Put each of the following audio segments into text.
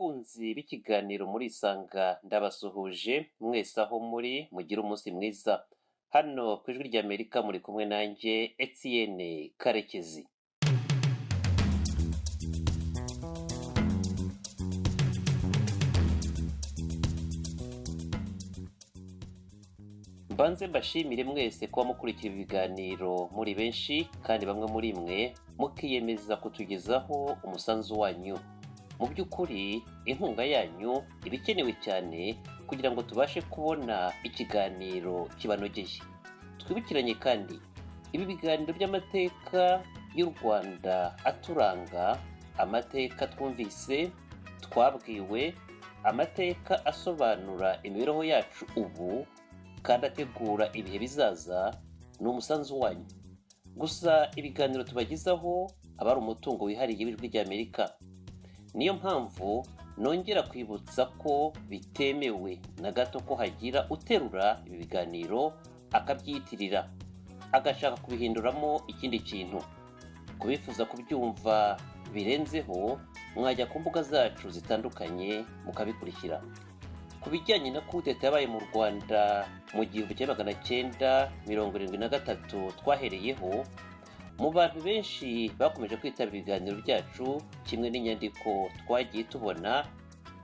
Abakunzi b'ikiganiro Murisanga, ndabasuhuje mwese aho muri, mugire umunsi mwiza. Hano ku Ijwi ry'Amerika muri kumwe nanjye Etienne Karekezi. Mbanze mbashimire mwese kuba mukurikira ibiganiro muri benshi, kandi bamwe muri mwe mukiyemeza kutugezaho umusanzu wanyu. Mu by'ukuri inkunga yanyu iba ikenewe cyane kugira ngo tubashe kubona ikiganiro kibanogeye. Twibukiranye kandi, ibi biganiro by'amateka y'u Rwanda aturanga, amateka twumvise, twabwiwe, amateka asobanura imibereho yacu ubu kandi ategura ibihe bizaza, ni umusanzu wanyu. Gusa ibiganiro tubagezaho aba ari umutungo wihariye w'Ijwi ry'Amerika. Niyo mpamvu nongera kwibutsa ko bitemewe na gato ko hagira uterura ibi biganiro akabyiyitirira, agashaka kubihinduramo ikindi kintu. Kubifuza kubyumva birenzeho, mwajya ku mbuga zacu zitandukanye mukabikurikira. Ku bijyanye na kudeta yabaye mu Rwanda mu 1973 twahereyeho, mu bantu benshi bakomeje kwitabira ibiganiro byacu kimwe n'inyandiko twagiye tubona,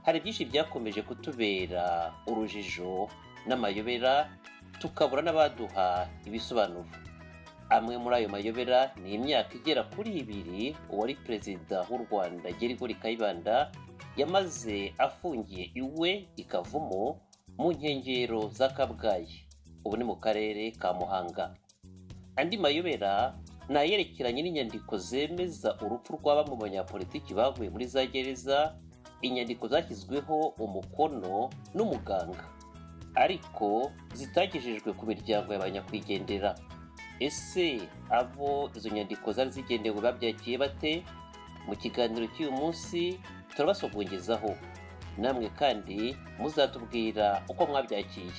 hari byinshi byakomeje kutubera urujijo n'amayobera, tukabura n'abaduha ibisobanuro. Amwe muri ayo mayobera ni imyaka igera kuri 2 uwari perezida w'u Rwanda Gerigori Kayibanda yamaze afungiye iwe i Kavumu mu nkengero za Kabgayi, ubu ni mu karere ka Muhanga. Andi mayobera ni ayerekeranye n'inyandiko zemeza urupfu rwa bamwe mu banyapolitiki bavuye muri za gereza, inyandiko zashyizweho umukono n'umuganga ariko zitagejejwe ku miryango y'abanyakwigendera. Ese abo izo nyandiko zari zigenewe babyakiye bate? Mu kiganiro cy'uyu munsi turabasogongezaho, namwe kandi muzatubwira uko mwabyakiye.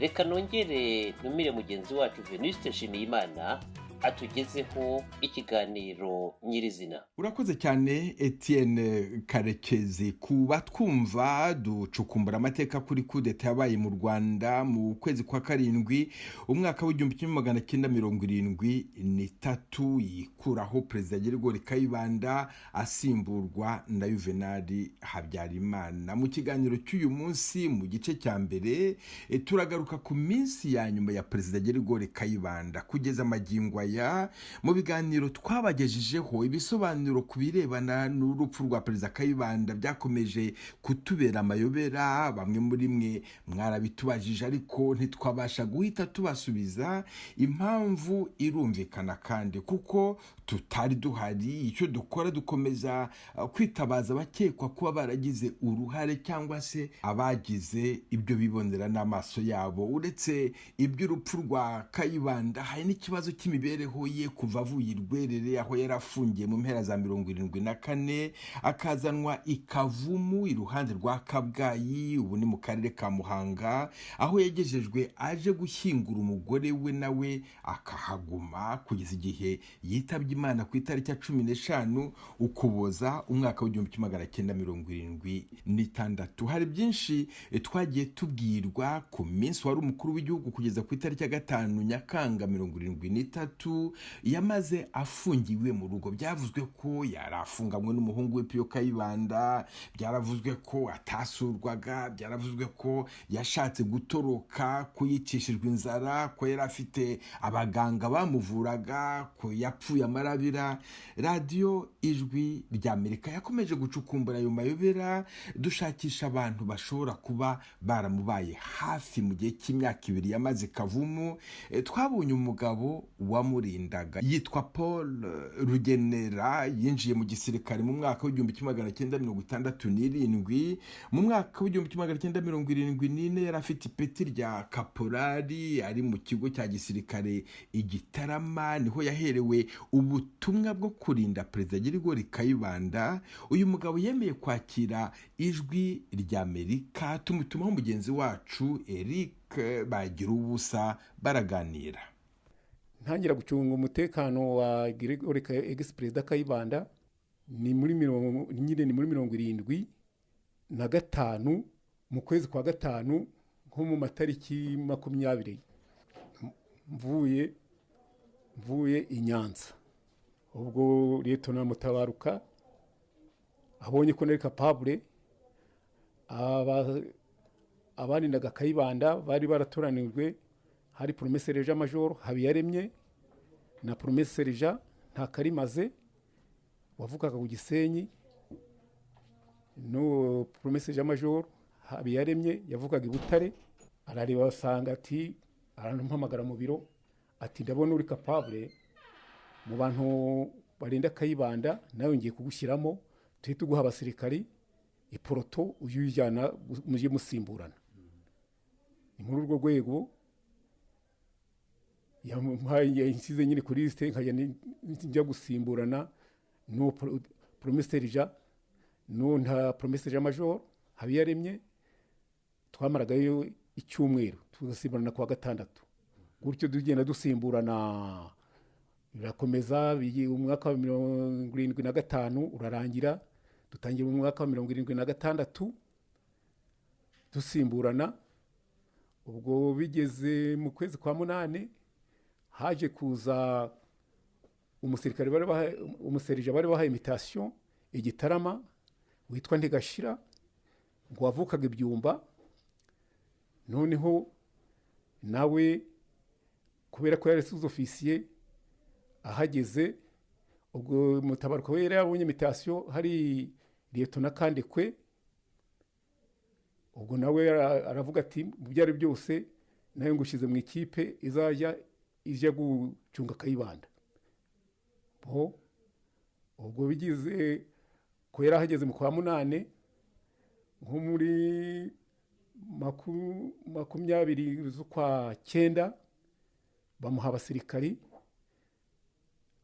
Reka nongere ntumire mugenzi wacu Venuste Nshimiyimana atugezeho ikiganiro nyirizina. Urakoze cyane Etienne Karekezi. Kuba twumva ducukumbura amateka kuri kudeta yabaye mu Rwanda mu kwezi kwa karindwi umwaka w'1973, yikuraho perezida Gerigori Kayibanda asimburwa na Juvenal Habyarimana. Mu kiganiro cy'uyu munsi, mu gice cya mbere, turagaruka ku minsi ya nyuma ya perezida Gerigori Kayibanda kugeza amagingo aya. Mu biganiro twabagejejeho, ibisobanuro ku birebana n'urupfu rwa perezida Kayibanda byakomeje kutubera amayobera. Bamwe muri mwe mwarabitubajije ariko ntitwabasha guhita tubasubiza. Impamvu irumvikana kandi, kuko tutari duhari. Icyo dukora, dukomeza kwitabaza abakekwa kuba baragize uruhare cyangwa se abagize ibyo bibonera n'amaso yabo. Uretse iby'urupfu rwa Kayibanda, hari n'ikibazo cy'imibereho ye kuva avuye i Rwerere aho yari afungiye mu mpera za 74, akazanwa i Kavumu iruhande rwa Kabgayi, ubu ni mu karere ka Muhanga, aho yagejejwe aje gushyingura umugore we, nawe akahaguma kugeza igihe yitabye Imana ku itariki ya 15 Ukuboza umwaka w'1976. Hari byinshi twagiye tubwirwa ku minsi wari umukuru w'igihugu kugeza ku itariki ya 5 Nyakanga 73 yamaze afungiwe mu rugo. Byavuzwe ko yari afunganywe n'umuhungu we Piyo Kayibanda, byaravuzwe ko atasurwaga, byaravuzwe ko yashatse gutoroka, ko yicishijwe inzara, ko yari afite abaganga bamuvuraga, ko yapfuye amarabira. Radiyo Ijwi ry'Amerika yakomeje gucukumbura ayo mayobera, dushakisha abantu bashobora kuba baramubaye hafi mu gihe cy'imyaka 2 yamaze Kavumu. Twabonye umugabo wamurindaga yitwa Paul Rugenera. Yinjiye mu gisirikare mu mwaka w'1967. Mu mwaka w'1974 yari afite ipeti rya kaporari, ari mu kigo cya gisirikare i Gitarama. Niho yaherewe ubutumwa bwo kurinda perezida Gerigori Kayibanda. Uyu mugabo yemeye kwakira Ijwi ry'Amerika, tumutumaho mugenzi wacu Eric Bagira Ubusa, baraganira. Ntangira gucunga umutekano wa Gerigori ex perezida Kayibanda ni muri mirongo nyine, ni muri 70. na 5 mu kwezi kwa gatanu, nko mu matariki 20, mvuye i Nyanza. Ubwo Liyetona Mutabaruka abonye ko nari capable, abanindaga Kayibanda bari baratoranijwe, hari premier sergent major Habiyaremye na premier sergent Ntakarimaze wavukaga ku Gisenyi. N'uwo premier sergent major Habiyaremye yavukaga i Butare. Arareba asanga, ati, arampamagara mu biro, ati: "Ndabona uri capable mu bantu barinda Kayibanda, nawe ngiye kugushyiramo, tuhite tuguha abasirikari, ipeloton ujye uyijyana, mujye musimburana." Ni muri urwo rwego yamuhaye, yanshyize nyine kuri liste, nkajya njya gusimburana n'uwo premier sergent, n'uwo nta premier sergent major Habiyaremye. Twamaragayo icyumweru, tugasimburana kuwa gatandatu, gutyo tugenda dusimburana, birakomeza. Umwaka wa 75 urarangira, dutangira umwaka wa 76 dusimburana. Ubwo bigeze mu kwezi kwa munani, haje kuza umusirikare bari bahaye, umuserija bari bahaye mutation i Gitarama witwa Ntigashira, ngo wavukaga ibyumba. Noneho nawe kubera ko yari sous-officier, ahageze, ubwo Mutabaruka we yari yabonye mutation, hari Liyetona Kandekwe. Ubwo nawe aravuga ati: "Mu byo ari byose nawe ngushyize mu ikipe izajya ijya gucunga Kayibanda." Bo ubwo bigize ko yari ahageze mu kwa munane, nko muri 20 z'ukwa cyenda, bamuha abasirikari,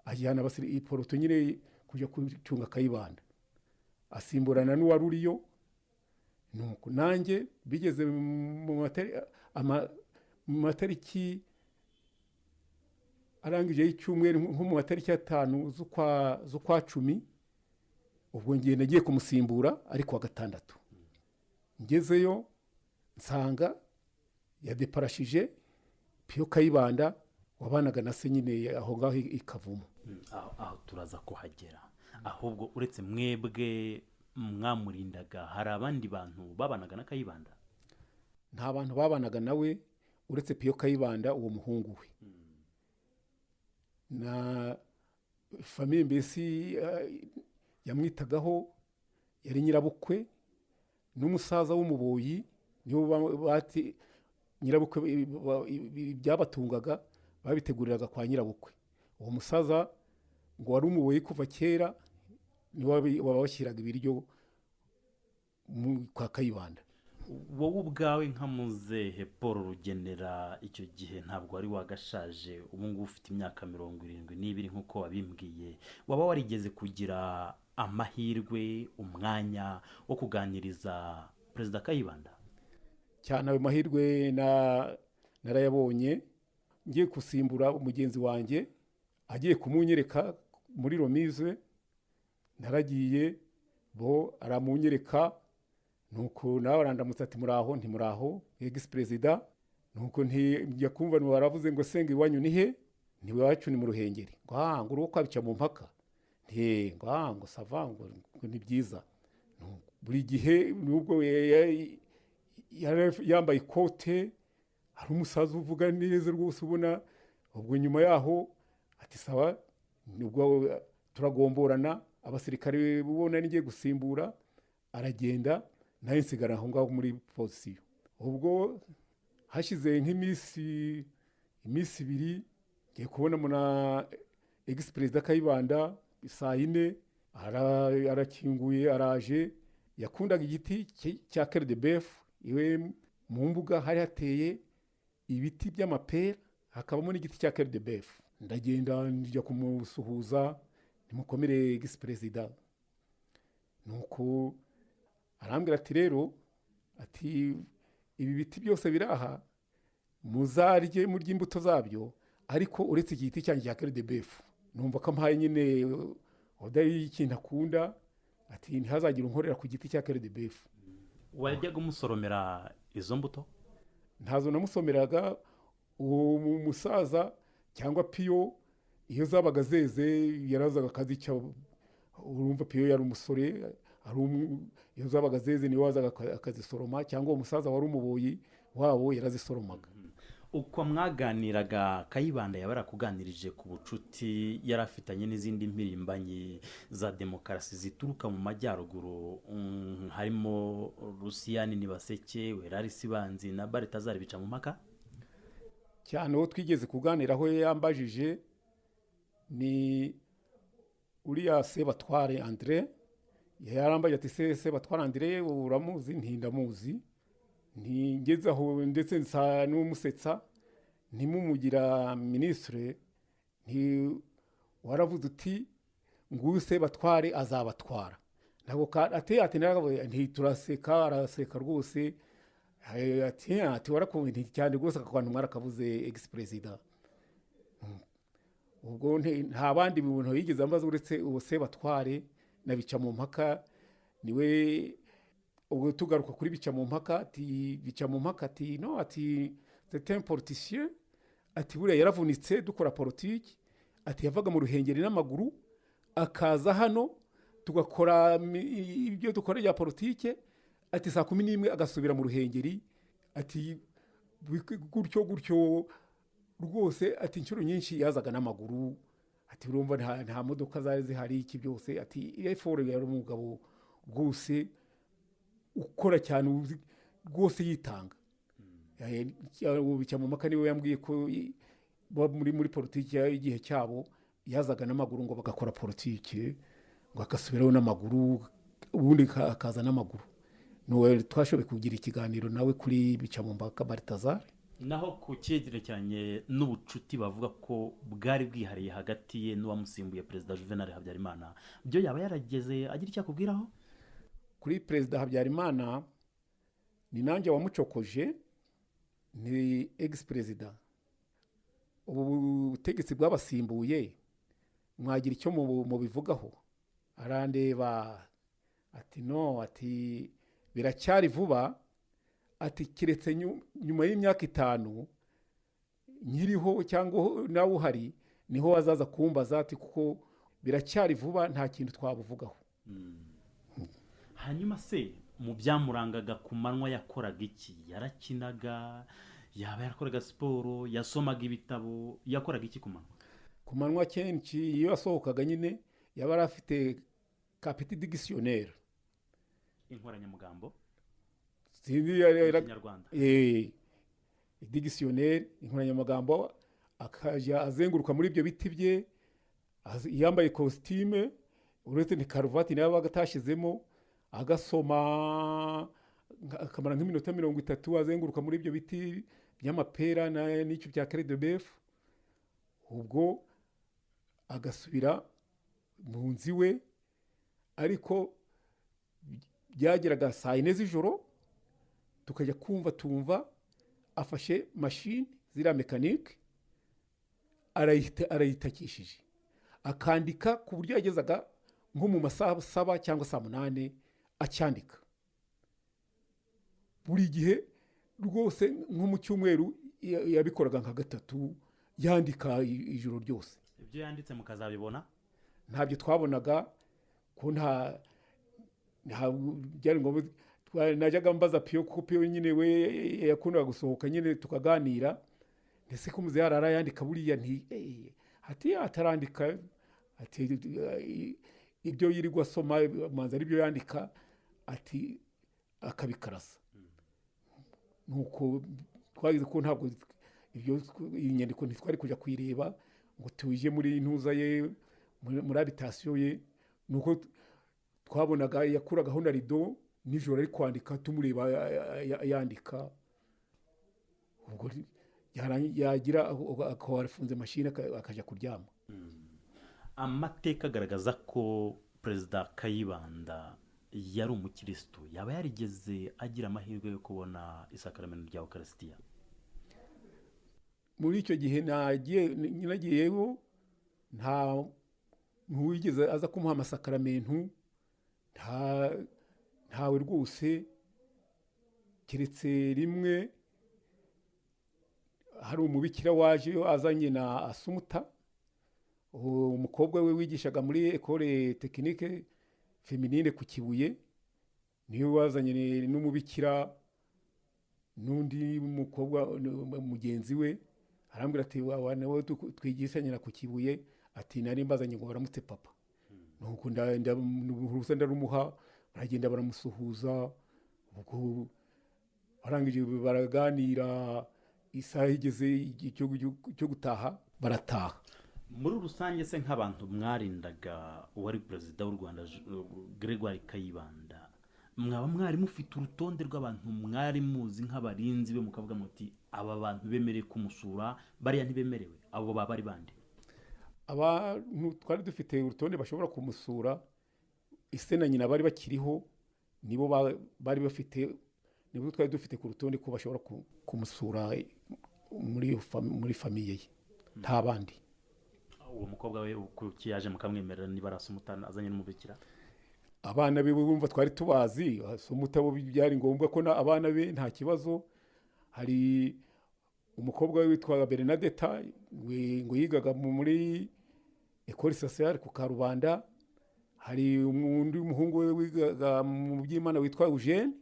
ajyana ipeloton nyine kujya gucunga Kayibanda, asimburana n'uwari uriyo. Nuko nanjye bigeze mu matariki arangije y'icyumweru, nko mu matariki 5 z'ukwa cumi, ubwo ngenda agiye kumusimbura ari kuwa gatandatu. Ngezeyo nsanga yadeparashije Piyo Kayibanda wabanaga na se nyine aho ngaho i Kavumu. Aho turaza kuhagera. Ahubwo uretse mwebwe mwamurindaga, hari abandi bantu babanaga na Kayibanda? Nta bantu babanaga nawe uretse Piyo Kayibanda, uwo muhungu we na famille. Mbese yamwitagaho yari nyirabukwe n'umusaza w'umuboyi, nibo bati nyirabukwe ibyabatungaga babiteguriraga kwa nyirabukwe. Uwo musaza ngo wari umuboyi kuva kera, niwe wabashyiraga ibiryo kwa Kayibanda. Wowe ubwawe nka muzehe Paul Rugenera, icyo gihe ntabwo wari wagashaje, ubu ngubu ufite imyaka 72 nk'uko wabimbwiye, waba warigeze kugira amahirwe, umwanya wo kuganiriza Perezida Kayibanda? Cyane, ayo mahirwe narayabonye. Ngiye gusimbura mugenzi wanjye, agiye kumunyereka muri remise, naragiye, bo aramunyereka. Nuko nawe arandamutsa, ati: "Muraho?" Ntimuraho, ex perezida. Nuko njya kumva baravuze ngo: "Senga, iwanyu ni he?" Ni iwacu ni mu Ruhengeri. Ngo: "Ah," ngo: "uri uwo kwabica mu mpaka?" Nti: "Ngo ah," ngo: "ça va," ngo ni byiza. Nuko buri gihe nubwo yari yambaye ikote, hari umusaza uvuga neza rwose ubona. Ubwo nyuma yaho ati: "Sawa." Nubwo turagomborana, abasirikare ubona nigiye gusimbura aragenda, nawe nsigara aho ngaho muri position. Ubwo hashize nk'iminsi, iminsi 2, ngiye kubona muna ex perezida Kayibanda saa 4 arakinguye, araje. Yakundaga igiti cya cœur de bœuf. Iwe mu mbuga hari hateye ibiti by'amapera, hakabamo n'igiti cya cœur de bœuf. Ndagenda, njya kumusuhuza: "Nimukomere, ex perezida." Nuko arambwira ati: "Rero," ati, "ibi biti byose biri aha muzarye, murye imbuto zabyo, ariko uretse iki giti cyanjye cya cœur de bœuf." Numva ko ampaye nyine order y'ikintu akunda, ati: "Ntihazagire unkorera ku giti cya cœur de bœuf." Wajyaga umusoromera izo mbuto? Ntazo namusomeraga. Uwo musaza cyangwa Piyo, iyo zabaga zeze yarazaga akazica. Urumva Piyo yari umusore, iyo zabaga zeze niwe wazaga akazisoroma, cyangwa uwo musaza wari umuboyi wabo yarazisoromaga. Uko mwaganiraga, Kayibanda yaba yarakuganirije ku bucuti yari afitanye n'izindi mpirimbanyi za demokarasi zituruka mu majyaruguru, harimo Rusiyani Nibaseke, Werari Sibanzi na Baritazari Bicamumpaka? Cyane. Uwo twigeze kuganiraho yambajije ni uriya Sebatware Andre. Yarambaye ati: "Se Sebatware Andre uramuzi?" Ntindamuzi. Ntigeze aho, ndetse nsa n'umusetsa, ntimumugira minisitire, nti waravuze uti nguyu Sebatware azabatwara. Ntabwo ati naravuze nti turaseka, araseka rwose. Ati warakumva nti cyane rwose, aka kantu mwarakavuze, ex perezida. Ubwo nta bandi bintu yigeze ambaza uretse uwo Sebatware na Bicamumpaka. Niwe ubwo tugaruka kuri Bicamumpaka, ati Bicamumpaka, ati no, ati c'est un politicien, ati buriya yaravunitse dukora politiki, ati yavaga mu Ruhengeri n'amaguru akaza hano tugakora ibyo dukora bya politike, ati saa 11 agasubira mu Ruhengeri, ati gutyo gutyo rwose, ati inshuro nyinshi yazaga n'amaguru, ati urumva nta modoka zari zihari, iki byose, ati effort, yari umugabo rwose ukora cyane, rwose yitanga. Bicamumpaka niwe yambwiye ko muri politiki y'igihe cyabo yazaga n'amaguru ngo bagakora politiki, ngo agasubirayo n'amaguru, ubundi akaza n'amaguru. Nuwe twashoboye kugira ikiganiro nawe kuri Bicamumpaka Baritazari. Naho ku cyerekeranye n'ubucuti bavuga ko bwari bwihariye hagati ye n'uwamusimbuye, Perezida Juvenal Habyarimana, byo yaba yarageze agira icyo akubwiraho? Kuri Perezida Habyarimana, ni nanjye wamucokoje. Ni ex perezida, ubu butegetsi bwabasimbuye mwagira icyo mubivugaho? Arandeba ati no, ati biracyari vuba, ati keretse nyuma y'imyaka 5 nkiriho cyangwa nawe uhari niho wazaza kumbaza, ati kuko biracyari vuba, nta kintu twabuvugaho. Hanyuma se mu byamurangaga ku manywa yakoraga iki? Yarakinaga, yaba yarakoraga siporo, yasomaga ibitabo, yakoraga iki ku manywa? Ku manywa kenshi iyo yasohokaga nyine yaba yari afite ka petit dictionnaire. Inkoranyamagambo. Sinzi mu Kinyarwanda. Dictionnaire, inkoranyamagambo, akajya azenguruka muri ibyo biti bye yambaye kositime, uretse ni karuvati nayo yabaga atashyizemo, agasoma akamara nk'iminota 30 azenguruka muri ibyo biti by'amapera n'icyo bya cœur de bœuf, ubwo agasubira mu nzu iwe. Ariko byageraga saa 4 z'ijoro tukajya kumva tumva afashe mashini ziriya mécanique arayitakishije, akandika ku buryo yagezaga nko mu masaha 7 cyangwa saa 8 acyandika buri gihe rwose. Nko mu cyumweru yabikoraga nka gatatu, yandika ijoro ryose. Ibyo yanditse mukazabibona? Ntabyo twabonaga ko nta byari ngombwa. Najyaga mbaza Piyo, kuko Piyo nyine we yakundaga gusohoka nyine tukaganira, ndetse ko muzehe arara yandika buriya, nti ati atarandika, ati ibyo yirirwa asoma manza aribyo yandika, ati akabikarasa. Nuko twagize ko ntabwo ibyo iyi nyandiko ntitwari kujya kuyireba ngo tujye muri ntuza ye, muri habitation ye. Nuko twabonaga yakuragaho na rido nijoro ari kwandika, tumureba yandika, ubwo yagira akaba yarafunze mashini akajya kuryama. Amateka agaragaza ko Perezida Kayibanda yari umukirisitu. Yaba yarigeze agira amahirwe yo kubona isakaramento rya Ukarisitiya? Muri icyo gihe nagiyeyo, nta ntuwigeze aza kumuha amasakaramentu, ntawe rwose. Keretse rimwe hari umubikira waje azanye na Asumuta, umukobwa we wigishaga muri Ecole Technique Féminine ku Kibuye, niwe wazanye n'umubikira n'undi mukobwa mugenzi we. Arambwira ati: "Nawe twigishanye na ku Kibuye," ati: "Nari mbazanye ngo baramutse papa." Nuko uruhusa ndarumuha, baragenda baramusuhuza. Ubwo barangije baraganira, isaha igeze cyo gutaha, barataha. Muri rusange se, nk'abantu mwarindaga uwari perezida w'u Rwanda Gregoire Kayibanda, mwaba mwari mufite urutonde rw'abantu mwari muzi nk'abarinzi be, mukavuga muti: "Aba bantu bemerewe kumusura, bariya ntibemerewe"? Abo baba ari bande? Abantu twari dufite urutonde bashobora kumusura, ise na nyina bari bakiriho, nibo bari bafite, nibo twari dufite ku rutonde ko bashobora kumusura muri famille ye, nta bandi. Uwo mukobwa we kuki yaje mukamwemerera, niba arasumuta azanye n'umubikira? Abana be bumva twari tubazi. Asumuta bo byari ngombwa ko abana be nta kibazo. Hari umukobwa we witwaga Bernadetta, ngo yigaga muri Ecole Sociale ku Karubanda. Hari undi muhungu we wigaga mu by'Imana witwa Eugene,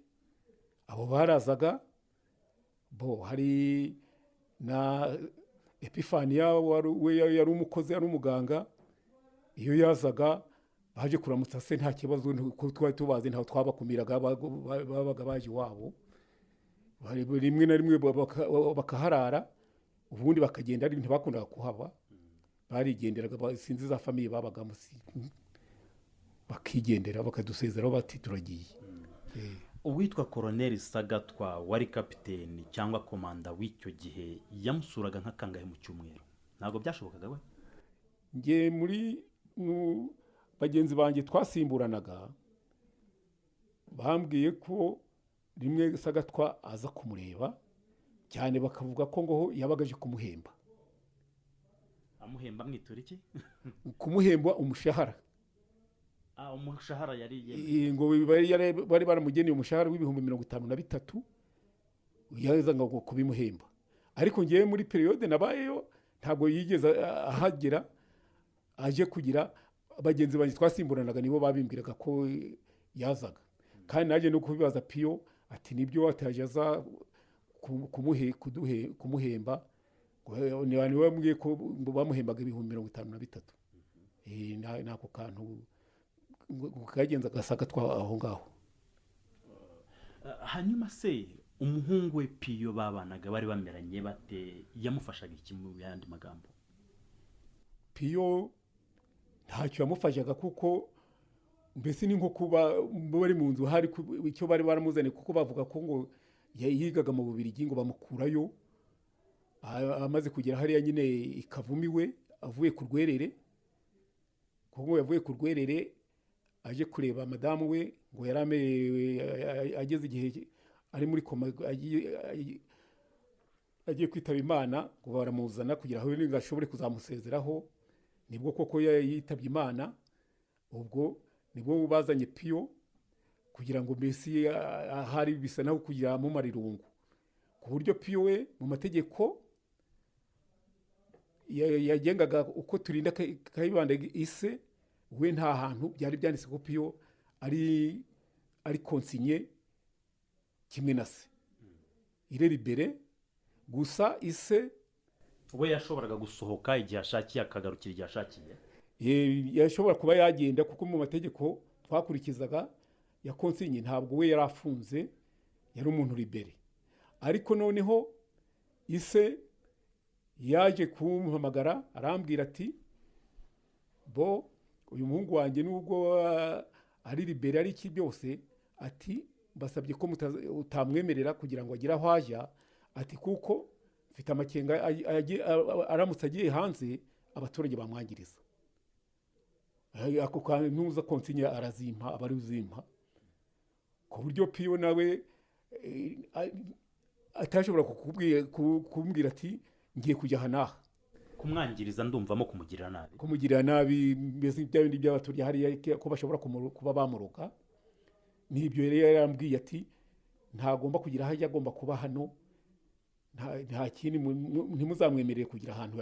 abo barazaga bo. Hari na Epifania, we yari umukozi, yari umuganga. Iyo yazaga baje kuramutsa se nta kibazo, kuko twari tubazi, ntawe twabakumiraga, babaga baje iwabo. Rimwe na rimwe bakaharara, ubundi bakagenda, ariko ntibakundaga kuhaba, barigenderaga. Sinzi za famille babagamo, bakigendera, bakadusezeraho bati: "Turagiye." Uwitwa Koroneri Sagatwa wari kapiteni cyangwa komanda w'icyo gihe yamusuraga nka kangahe mu cyumweru? Ntabwo byashobokaga we? Nge muri bagenzi banjye twasimburanaga bambwiye ko rimwe Sagatwa aza kumureba cyane, bakavuga ko ngo yabaga aje kumuhemba. Amuhemba amwitura iki? Kumuhemba umushahara. Ah, umushahara yari yemeye. Ngo bari baramugeneye umushahara w'53,000, yazaga ngo kubimuhemba. Ariko ngewe muri période nabayeyo ntabwo yigeze ahagera aje kugira. Bagenzi banjye twasimburanaga nibo babimbwiraga ko yazaga, kandi naje no kubibaza Piyo, ati: "Nibyo," ataje aza kumuhemba. Ngo ni abantu bambwiye ko ngo bamuhembaga 53,000. N'ako kantu ngo kagenza Gasagatwa aho ngaho. Hanyuma se umuhungu we Piyo babanaga bari bameranye bate? Yamufashaga iki mu yandi magambo? Piyo ntacyo yamufashaga, kuko mbese ni nko kuba bari mu nzu, hari icyo bari baramuzaniye, kuko bavuga ko ngo yigaga mu Bubiligi, ngo bamukurayo amaze kugera hariya nyine ikavuma iwe, avuye ku Rwerere, kuko ngo yavuye ku Rwerere aje kureba madamu we, ngo yari amerewe ageze igihe ari muri koma, agiye kwitaba Imana, ngo baramuzana kugira ngo ashobore kuzamusezeraho. Nibwo koko yitabye Imana. Ubwo nibwo bazanye Piyo kugira ngo mbese ahari bisa naho kugira amumara irungu, ku buryo Piyo we mu mategeko yagengaga uko turinda Kayibanda ise we, nta hantu byari byanditse ko Piyo ari consigné kimwe na se, il est libéré gusa ise. We yashoboraga gusohoka igihe ashakiye, akagarukira igihe ashakiye? Yashobora kuba yagenda, kuko mu mategeko twakurikizaga ya consigne ntabwo we yari afunze, yari umuntu libéré. Ariko noneho ise yaje kumuhamagara, arambwira ati: "Bo uyu muhungu wanjye, nubwo ari libéré, ari iki byose," ati: "mbasabye ko utamwemerera kugira ngo agire aho ajya," ati: "kuko mfite amakenga, aramutse agiye hanze abaturage bamwangiriza." Ako kantu nuza consigne arazimpa, aba ari uzimpa, ku buryo Piyo nawe atashobora kumbwira ati: "Ngiye kujya aha n'aha." Kumwangiriza ndumvamo kumugirira nabi. Kumugirira nabi, mbese bya bindi by'abaturage hariya ko bashobora kuba bamuroga. N'ibyo yari yarambwiye ati Ntagomba kugira aho ajya, agomba kuba hano. Nta kindi, ntimuzamwemerere kugira ahantu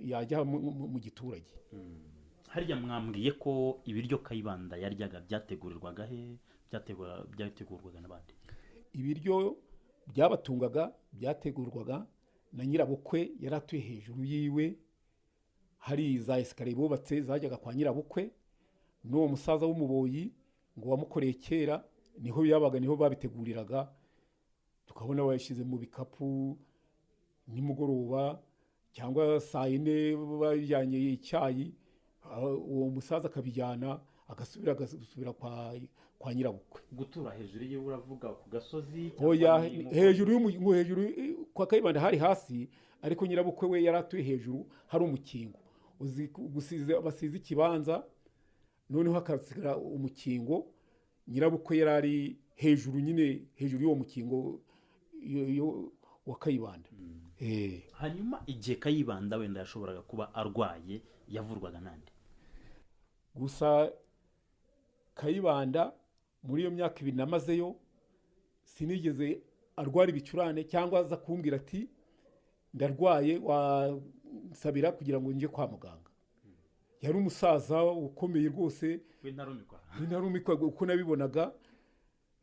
yajya mu giturage. Harya mwambwiye ko ibiryo Kayibanda yaryaga byategurirwaga he? Byategurwaga n'abandi? Ibiryo byabatungaga byategurwaga na nyirabukwe, yari atuye hejuru yiwe. Hari za escaliers bubatse zajyaga kwa nyirabukwe, n'uwo musaza w'umuboyi ngo wamukoreye kera, niho yabaga, niho babiteguriraga. Tukabona bayashyize mu bikapu nimugoroba cyangwa saa 4, bajyanye icyayi, uwo musaza akabijyana, agasubira kwa nyirabukwe. Gutura hejuru yiwe, uravuga ku gasozi? Oya, hejuru ngo hejuru kwa Kayibanda hari hasi, ariko nyirabukwe we yari atuye hejuru, hari umukingo. Uzi basize ikibanza, noneho hakasigara umukingo. Nyirabukwe yari ari hejuru nyine, hejuru y'uwo mukingo wa Kayibanda. Hanyuma igihe Kayibanda wenda yashoboraga kuba arwaye, yavurwaga nande? Gusa Kayibanda muri iyo myaka 2 namazeyo, sinigeze arwara ibicurane cyangwa aza kumbwira ati: "Ndarwaye, wansabira kugira ngo njye kwa muganga." Yari umusaza ukomeye rwose. W'intarumikwa. W'intarumikwa. Uko nabibonaga,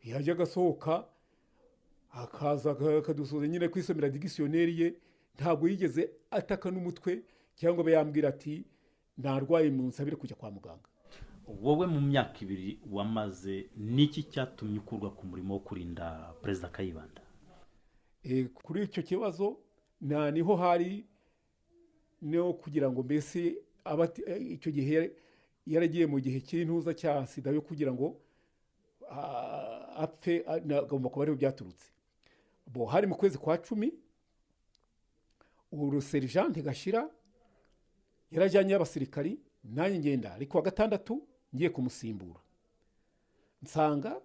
yajyaga asohoka akaza akadusuhuza nyine, kwisomera dictionnaire ye. Ntabwo yigeze ataka n'umutwe cyangwa abe yambwira ati: "Narwaye, munsabire kujya kwa muganga." Wowe mu myaka 2 wamaze, niki cyatumye ukurwa ku murimo wo kurinda Perezida Kayibanda? Kuri icyo kibazo na niho hari no kugira ngo mbese icyo gihe yaragiye mu gihe cy'intuza cya sida yo kugira ngo apfe, agomba kuba ariho byaturutse. Bo hari mu kwezi kwa 10, uru sergent Gashira yarajyanye abasirikari, nanjye ngenda, ariko wa gatandatu ngiye kumusimbura, nsanga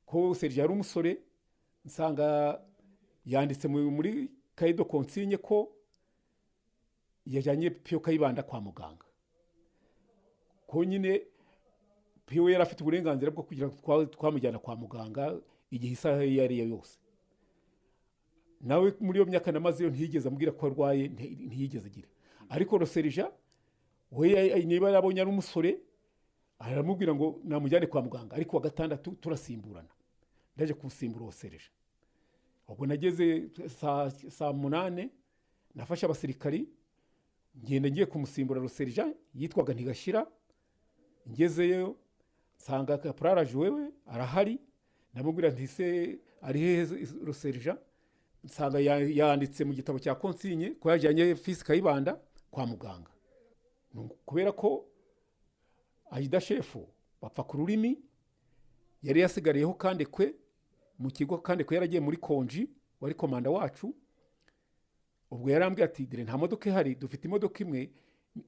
ko sergent yari umusore, nsanga yanditse muri cahier de consignes ko yajyanye Piyo Kayibanda kwa muganga, ko nyine Piyo yari afite uburenganzira bwo kugira ngo twamujyana kwa muganga igihe isaha iyo ari yo yose. Nawe muri iyo myaka namazeyo ntiyigeze ambwira ko arwaye, ntiyigeze agira. Ariko le sergent we niba yarabonye ari umusore, aramubwira ngo namujyane kwa muganga, ariko wa gatandatu turasimburana. Ndaje kumusimbura uwo sergent. Ubwo nageze saa 8, nafashe abasirikari, ngenda ngiye kumusimbura. Le sergent yitwaga Ntigashira. Ngezeyo nsanga caporal wewe arahari. Ndamubwira nti: "Se ari hehe le sergent?" Nsanga yanditse mu gitabo cya consigne ko yajyanye fils Kayibanda kwa muganga. Kubera ko adjudant-chef bapfa ku rurimi yari yasigariyeho Kandekwe mu kigo, Kandekwe yaragiye muri congé, wari komanda wacu. Ubwo yarambwiye ati: "Dore nta modoka ihari, dufite imodoka imwe,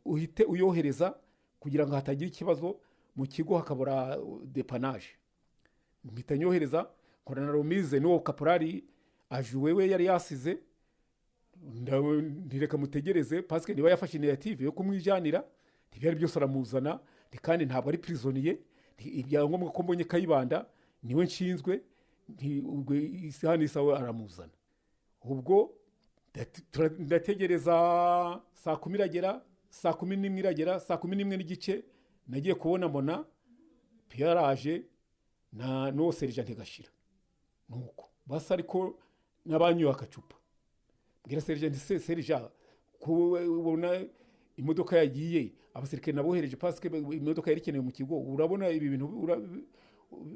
uhite uyohereza kugira ngo hatagira ikibazo mu kigo hakabura dépannage." Mpita nyohereza, nkora na remise n'uwo caporal ajuwe we yari yasize. Ntireka mutegereze, parce que niba yafashe initiative yo kumwijyanira, ntibyari byose aramuzana. Kandi ntabwo ari prisonnier, ibyangombwa ko mbonye Kayibanda niwe nshinzwe. Ubwo isaha n'isaha aramuzana. Ubwo ndategereza, saa 10 iragera, saa 11 iragera, saa 11:30 nagiye kubona mbona Piyo yaraje na n'uwo sergent Ntigashira. Nuko basa ariko n'abanyoye agacupa. Mbwira sergent: "Se sergent, ko ubona imodoka yagiye, abasirikare nabohereje parce que imodoka yari ikenewe mu kigo, urabona ibi bintu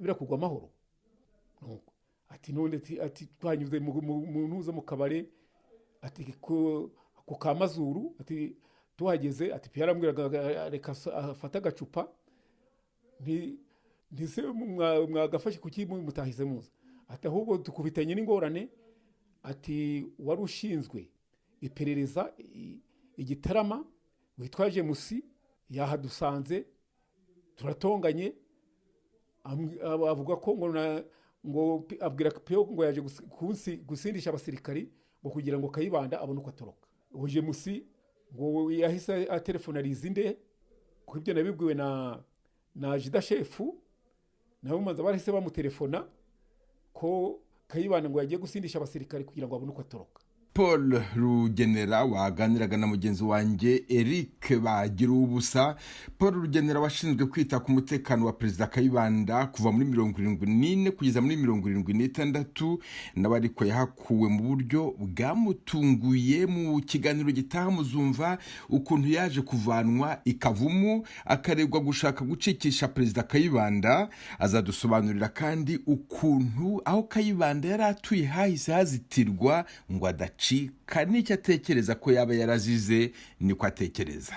birakugwa amahoro?" Nuko ati: "None?" Ati: "Twanyuze mu ntuza, mu kabare," ati, "ku Kamazuru," ati, "tuhageze," ati, "Piyo arambwiraga reka afate agacupa." Ntise mwagafashe, kuki mutahize muza? Ati: "Ahubwo dukubitanye n'ingorane," ati, "wari ushinzwe iperereza i Gitarama witwa Jemusi yahadusanze, turatonganye, avuga ko ngo ngo abwira Piyo ngo yaje gusindisha abasirikari ngo kugira ngo Kayibanda abone uko atoroka." Uwo Jemusi ngo yahise atelefonariza inde, kuko ibyo nabibwiwe na adjudant-chef. Nawe umanza barahise bamutelefona ko Kayibanda ngo yagiye gusindisha abasirikare kugira ngo abone uko atoroka. Paul Rugenera waganiraga na mugenzi wanjye Eric Bagiruwubusa. Paul Rugenera washinzwe kwita ku mutekano wa Perezida Kayibanda kuva muri 74 kugeza muri 76, nawe ariko yahakuwe mu buryo bwamutunguye. Mu kiganiro gitaha muzumva ukuntu yaje kuvanwa ikavumu akaregwa gushaka gucikisha Perezida Kayibanda. Azadusobanurira kandi ukuntu aho Kayibanda yari atuye hahise hazitirwa ngo adacika, n'icyo atekereza ko yaba yarazize niko atekereza.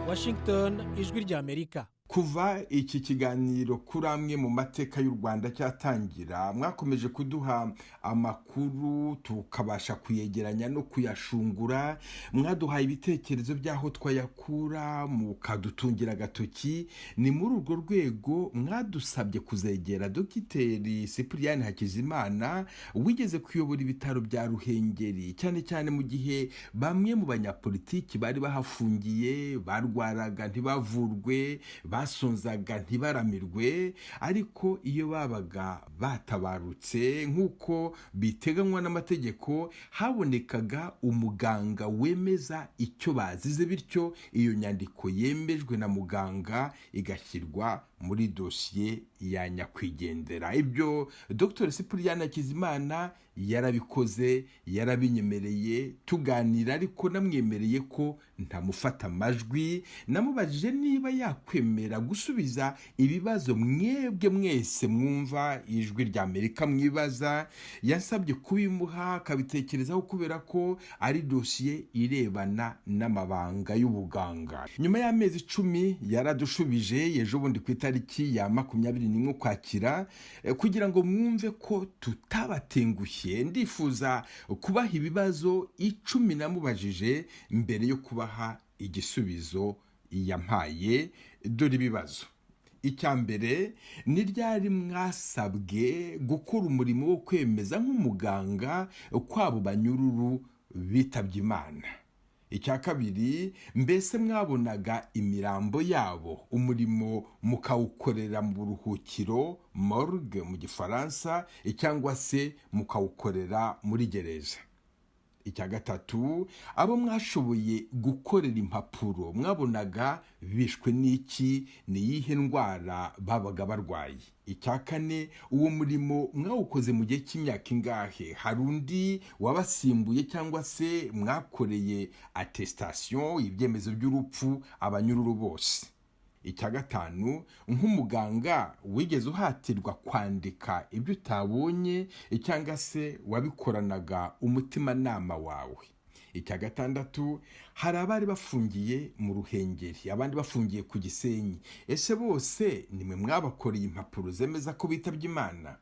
Washington, Ijwi ry'Amerika. Kuva iki kiganiro kuri amwe mu mateka y'u Rwanda cyatangira, mwakomeje kuduha amakuru tukabasha kuyegeranya no kuyashungura. Mwaduhaye ibitekerezo by'aho twayakura, mukadutungira agatoki. Ni muri urwo rwego mwadusabye kuzegera Dogiteri Cyprien Hakizimana wigeze kuyobora ibitaro bya Ruhengeri, cyane cyane mu gihe bamwe mu banyapolitiki bari bahafungiye barwaraga ntibavurwe, basonzaga ntibaramirwe. Ariko iyo babaga batabarutse nk'uko biteganywa n'amategeko, habonekaga umuganga wemeza icyo bazize, bityo iyo nyandiko yemejwe na muganga igashyirwa muri dosiye ya nyakwigendera. Ibyo Dr Cyprien Hakizimana yarabikoze, yarabinyemereye tuganira, ariko namwemereye ko ntamufata amajwi. Namubajije niba yakwemera gusubiza ibibazo mwebwe mwese mwumva Ijwi rya Amerika mwibaza. Yasabye kubimuha akabitekerezaho kubera ko ari dosiye irebana n'amabanga y'ubuganga. Nyuma y'amezi 10 yaradushubije ejo bundi ku itariki ya 21 Ukwakira. Kugira ngo mwumve ko tutabatengushye, ndifuza kubaha ibibazo 10 namubajije mbere yo kubaha igisubizo yampaye. Dore ibibazo. Icya mbere, ni ryari mwasabwe gukora umurimo wo kwemeza nk'umuganga kwabo banyururu bitabye Imana? Icya kabiri, mbese mwabonaga imirambo yabo, umurimo mukawukorera mu buruhukiro, morgue mu Gifaransa, cyangwa se mukawukorera muri gereza? Icya gatatu, abo mwashoboye gukorera impapuro mwabonaga bishwe n'iki, ni iyihe ndwara babaga barwaye? Icya kane, uwo murimo mwawukoze mu gihe cy'imyaka ingahe? Hari undi wabasimbuye cyangwa se mwakoreye attestation, ibyemezo by'urupfu, abanyururu bose? Icya gatanu, nk'umuganga wigeze uhatirwa kwandika ibyo utabonye cyangwa se wabikoranaga umutimanama wawe? Icya gatandatu, hari abari bafungiye mu Ruhengeri, abandi bafungiye ku Gisenyi, ese bose nimwe mwabakoreye impapuro zemeza ko bitabye Imana?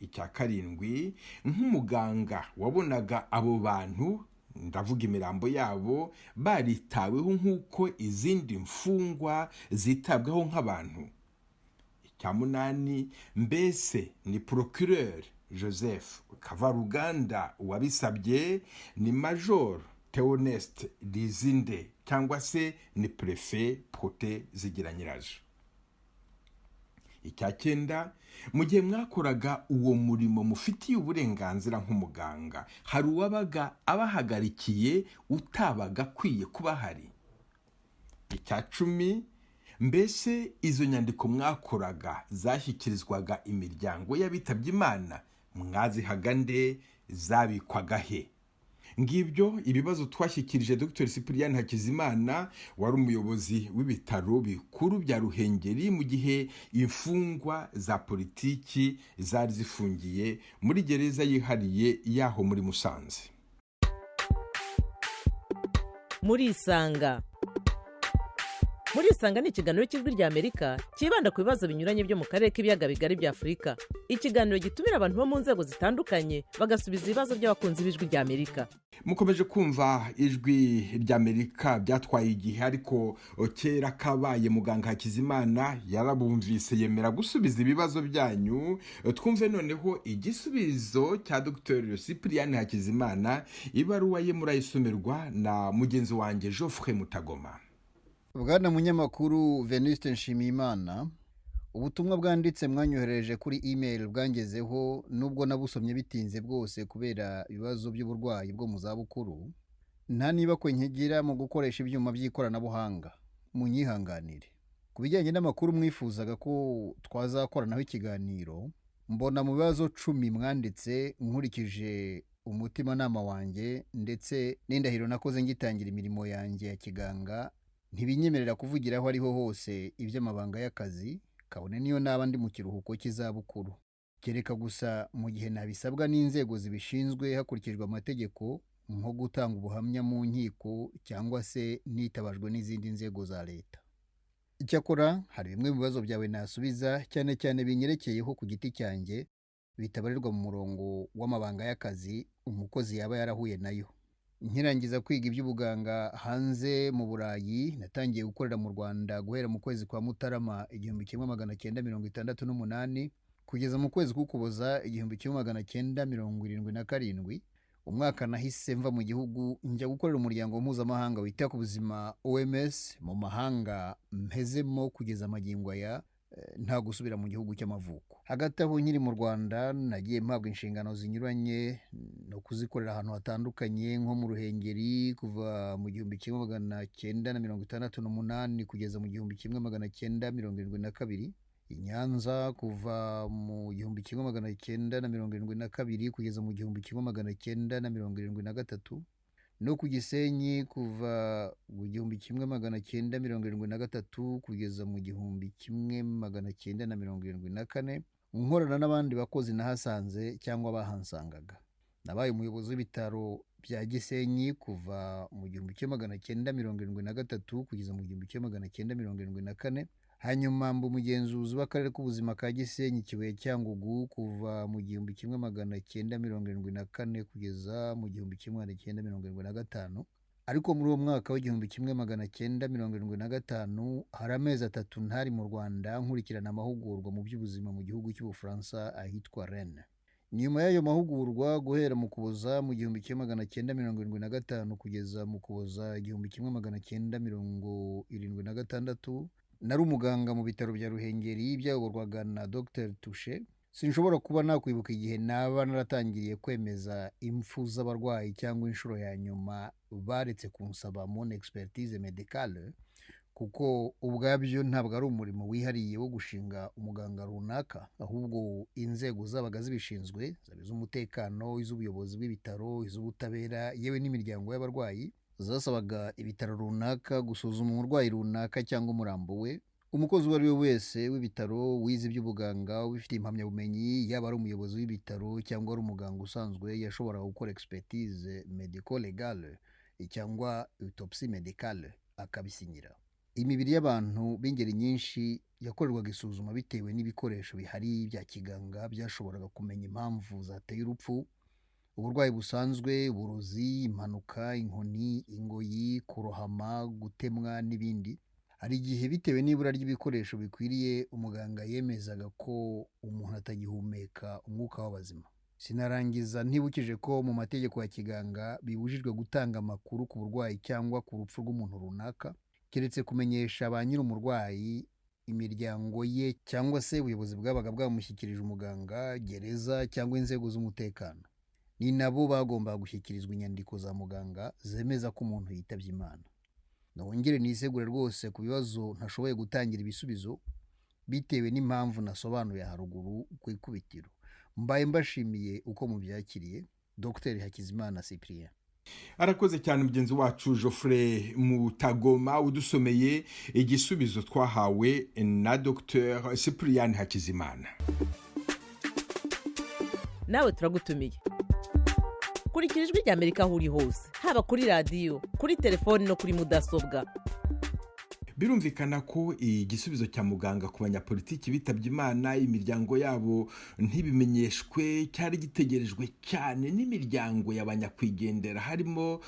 Icya karindwi, nk'umuganga wabonaga abo bantu, ndavuga imirambo yabo, baritaweho nk'uko izindi mfungwa zitabwaho nk'abantu? Icya munani, mbese ni Procureur Joseph Kavaruganda wabisabye, ni Major Theoneste Lizinde, cyangwa se ni Préfet Protais Zigiranyirazo? Icya cyenda, mu gihe mwakoraga uwo murimo mufitiye uburenganzira nk'umuganga, hari uwabaga abahagarikiye utabaga akwiye kuba ahari? Icya 10, mbese izo nyandiko mwakoraga zashyikirizwaga imiryango y'abitabye Imana? Mwazihaga nde? Zabikwaga he? Ngibyo ibibazo twashyikirije Dr Cyprien Hakizimana wari umuyobozi w'ibitaro bikuru bya Ruhengeri mu gihe imfungwa za politiki zari zifungiye muri gereza yihariye yaho muri Musanze. Murisanga. Murisanga ni ikiganiro cy'Ijwi ry'Amerika cyibanda ku bibazo binyuranye byo mu karere k'Ibiyaga Bigari bya Afurika. Ikiganiro gitumira abantu bo mu nzego zitandukanye, bagasubiza ibibazo by'abakunzi b'Ijwi ry'Amerika. Mukomeje kumva Ijwi ry'Amerika. Byatwaye igihe, ariko kera kabaye muganga Hakizimana yarabumvise, yemera gusubiza ibibazo byanyu. Twumve noneho igisubizo cya Dr Cyprien Hakizimana. Ibaruwa ye murayisomerwa na mugenzi wanjye Geoffrey Mutagoma. Bwana munyamakuru Venuste Nshimiyimana, ubutumwa bwanditse mwanyohereje kuri email bwangezeho, nubwo nabusomye bitinze bwose kubera ibibazo by'uburwayi bwo mu zabukuru. Nta niba kwe nkigira mu gukoresha ibyuma by'ikoranabuhanga, munyihanganire. Ku bijyanye n'amakuru mwifuzaga ko twazakoranaho ikiganiro, mbona mu bibazo 10 mwanditse, nkurikije umutimanama wanjye ndetse n'indahiro nakoze ngitangira imirimo yanjye ya kiganga, ntibinyemerera kuvugira aho ariho hose iby'amabanga y'akazi, kabone niyo naba ndi mu kiruhuko cy'izabukuru, kereka gusa mu gihe nabisabwa n'inzego zibishinzwe hakurikijwe amategeko, nko gutanga ubuhamya mu nkiko cyangwa se nitabajwe n'izindi nzego za leta. Icyakora hari bimwe mu bibazo byawe nasubiza, cyane cyane binyerekeyeho ku giti cyanjye, bitabarirwa mu murongo w'amabanga y'akazi umukozi yaba yarahuye nayo. Nkirangiza kwiga iby'ubuganga hanze mu Burayi, natangiye gukorera mu Rwanda guhera mu kwezi kwa Mutarama 1968 kugeza mu kwezi k'Ukuboza 1977, umwaka nahise mva mu gihugu njya gukorera umuryango mpuzamahanga wita ku buzima OMS mu mahanga, mpezemo kugeza amagingo aya, nta gusubira mu gihugu cy'amavuko. Hagati aho nkiri mu Rwanda, nagiye mpabwa inshingano zinyuranye no kuzikorera ahantu hatandukanye, nko mu Ruhengeri kuva mu 1968 kugeza mu 1972, i Nyanza kuva mu 1972 kugeza mu 1973, no ku Gisenyi kuva mu 1973 kugeza mu 1974, nkorana n'abandi bakozi nahasanze cyangwa bahansangaga. Nabaye umuyobozi w'ibitaro bya Gisenyi kuva mu 1973 kugeza mu 1974, hanyuma mba umugenzuzi w'akarere k'ubuzima ka Gisenyi, Kibuye, Cyangugu kuva mu 1974 kugeza mu 1975. Ariko muri uwo mwaka wa 1975 hari amezi 3 ntari mu Rwanda, nkurikirana amahugurwa mu by'ubuzima mu gihugu cy'Ubufaransa ahitwa Rennes. Nyuma y'ayo mahugurwa, guhera mu Kuboza mu 1975 kugeza mu Kuboza 1976, nari umuganga mu bitaro bya Ruhengeri byayoborwaga na Dr Touche. Sinshobora kuba nakwibuka igihe naba naratangiriye kwemeza impfu z'abarwayi cyangwa inshuro ya nyuma baretse kunsaba mon expertise médicale, kuko ubwabyo ntabwo ari umurimo wihariye wo gushinga umuganga runaka, ahubwo inzego zabaga zibishinzwe, zaba iz'umutekano, iz'ubuyobozi bw'ibitaro, iz'ubutabera, yewe n'imiryango y'abarwayi, zasabaga ibitaro runaka gusuzuma umurwayi runaka cyangwa umurambo we. Umukozi uwo ari we wese w'ibitaro wize iby'ubuganga, ubifitiye impamyabumenyi, yaba ari umuyobozi w'ibitaro cyangwa ari umuganga usanzwe, yashoboraga gukora expertise médico légale cyangwa autopsie médicale akabisinyira. Imibiri y'abantu b'ingeri nyinshi yakorerwaga isuzuma bitewe n'ibikoresho bihari bya kiganga byashoboraga kumenya impamvu zateye urupfu: uburwayi busanzwe, uburozi, impanuka, inkoni, ingoyi, kurohama, gutemwa n'ibindi. Hari igihe, bitewe n'ibura ry'ibikoresho bikwiriye, umuganga yemezaga ko umuntu atagihumeka umwuka w'abazima. Sinarangiza ntibukije ko mu mategeko ya kiganga bibujijwe gutanga amakuru ku burwayi cyangwa ku rupfu rw'umuntu runaka, keretse kumenyesha ba nyir'umurwayi, imiryango ye, cyangwa se ubuyobozi bwabaga bwamushyikirije umuganga, gereza cyangwa inzego z'umutekano. Ni nabo bagombaga gushyikirizwa inyandiko za muganga zemeza ko umuntu yitabye Imana. Nongere nisegure rwose ku bibazo ntashoboye gutangira ibisubizo bitewe n'impamvu nasobanuye haruguru ku ikubitiro. Mbaye mbashimiye uko mubyakiriye. Dr Hakizimana Cyprien. Arakoze cyane mugenzi wacu Geoffrey Mutagoma udusomeye igisubizo twahawe na Dr Cyprien Hakizimana. Nawe turagutumiye. Kurikira Ijwi ry'Amerika aho uri hose, haba kuri radiyo, kuri telefoni no kuri mudasobwa. Birumvikana ko igisubizo cya muganga ku banyapolitiki bitabye Imana, imiryango yabo ntibimenyeshwe, cyari gitegerejwe cyane n'imiryango y'abanyakwigendera, harimo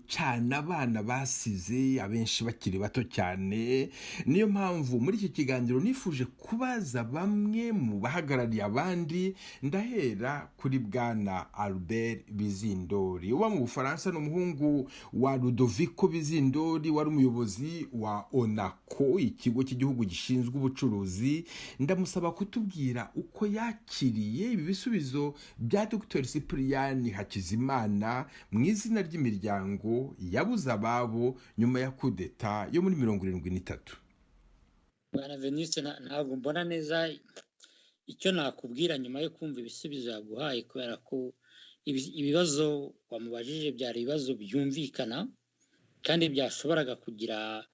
cyane abana basize, abenshi bakiri bato cyane. Niyo mpamvu muri iki kiganiro nifuje kubaza bamwe mu bahagarariye abandi. Ndahera kuri bwana Albert Bizindori uba mu Bufaransa, ni umuhungu wa Ludovico Bizindori wari umuyobozi wa ONACO, ikigo cy'igihugu gishinzwe ubucuruzi. Ndamusaba kutubwira uko yakiriye ibi bisubizo bya Dr Cyprien Hakizimana mu izina ry'imiryango yabuze ababo nyuma ya kudeta yo muri 73. Bwana Venuste, ntabwo mbona neza icyo nakubwira nyuma yo kumva ibisubizo yaguhaye, kubera ko ibibazo wamubajije byari ibibazo byumvikana kandi byashoboraga kugira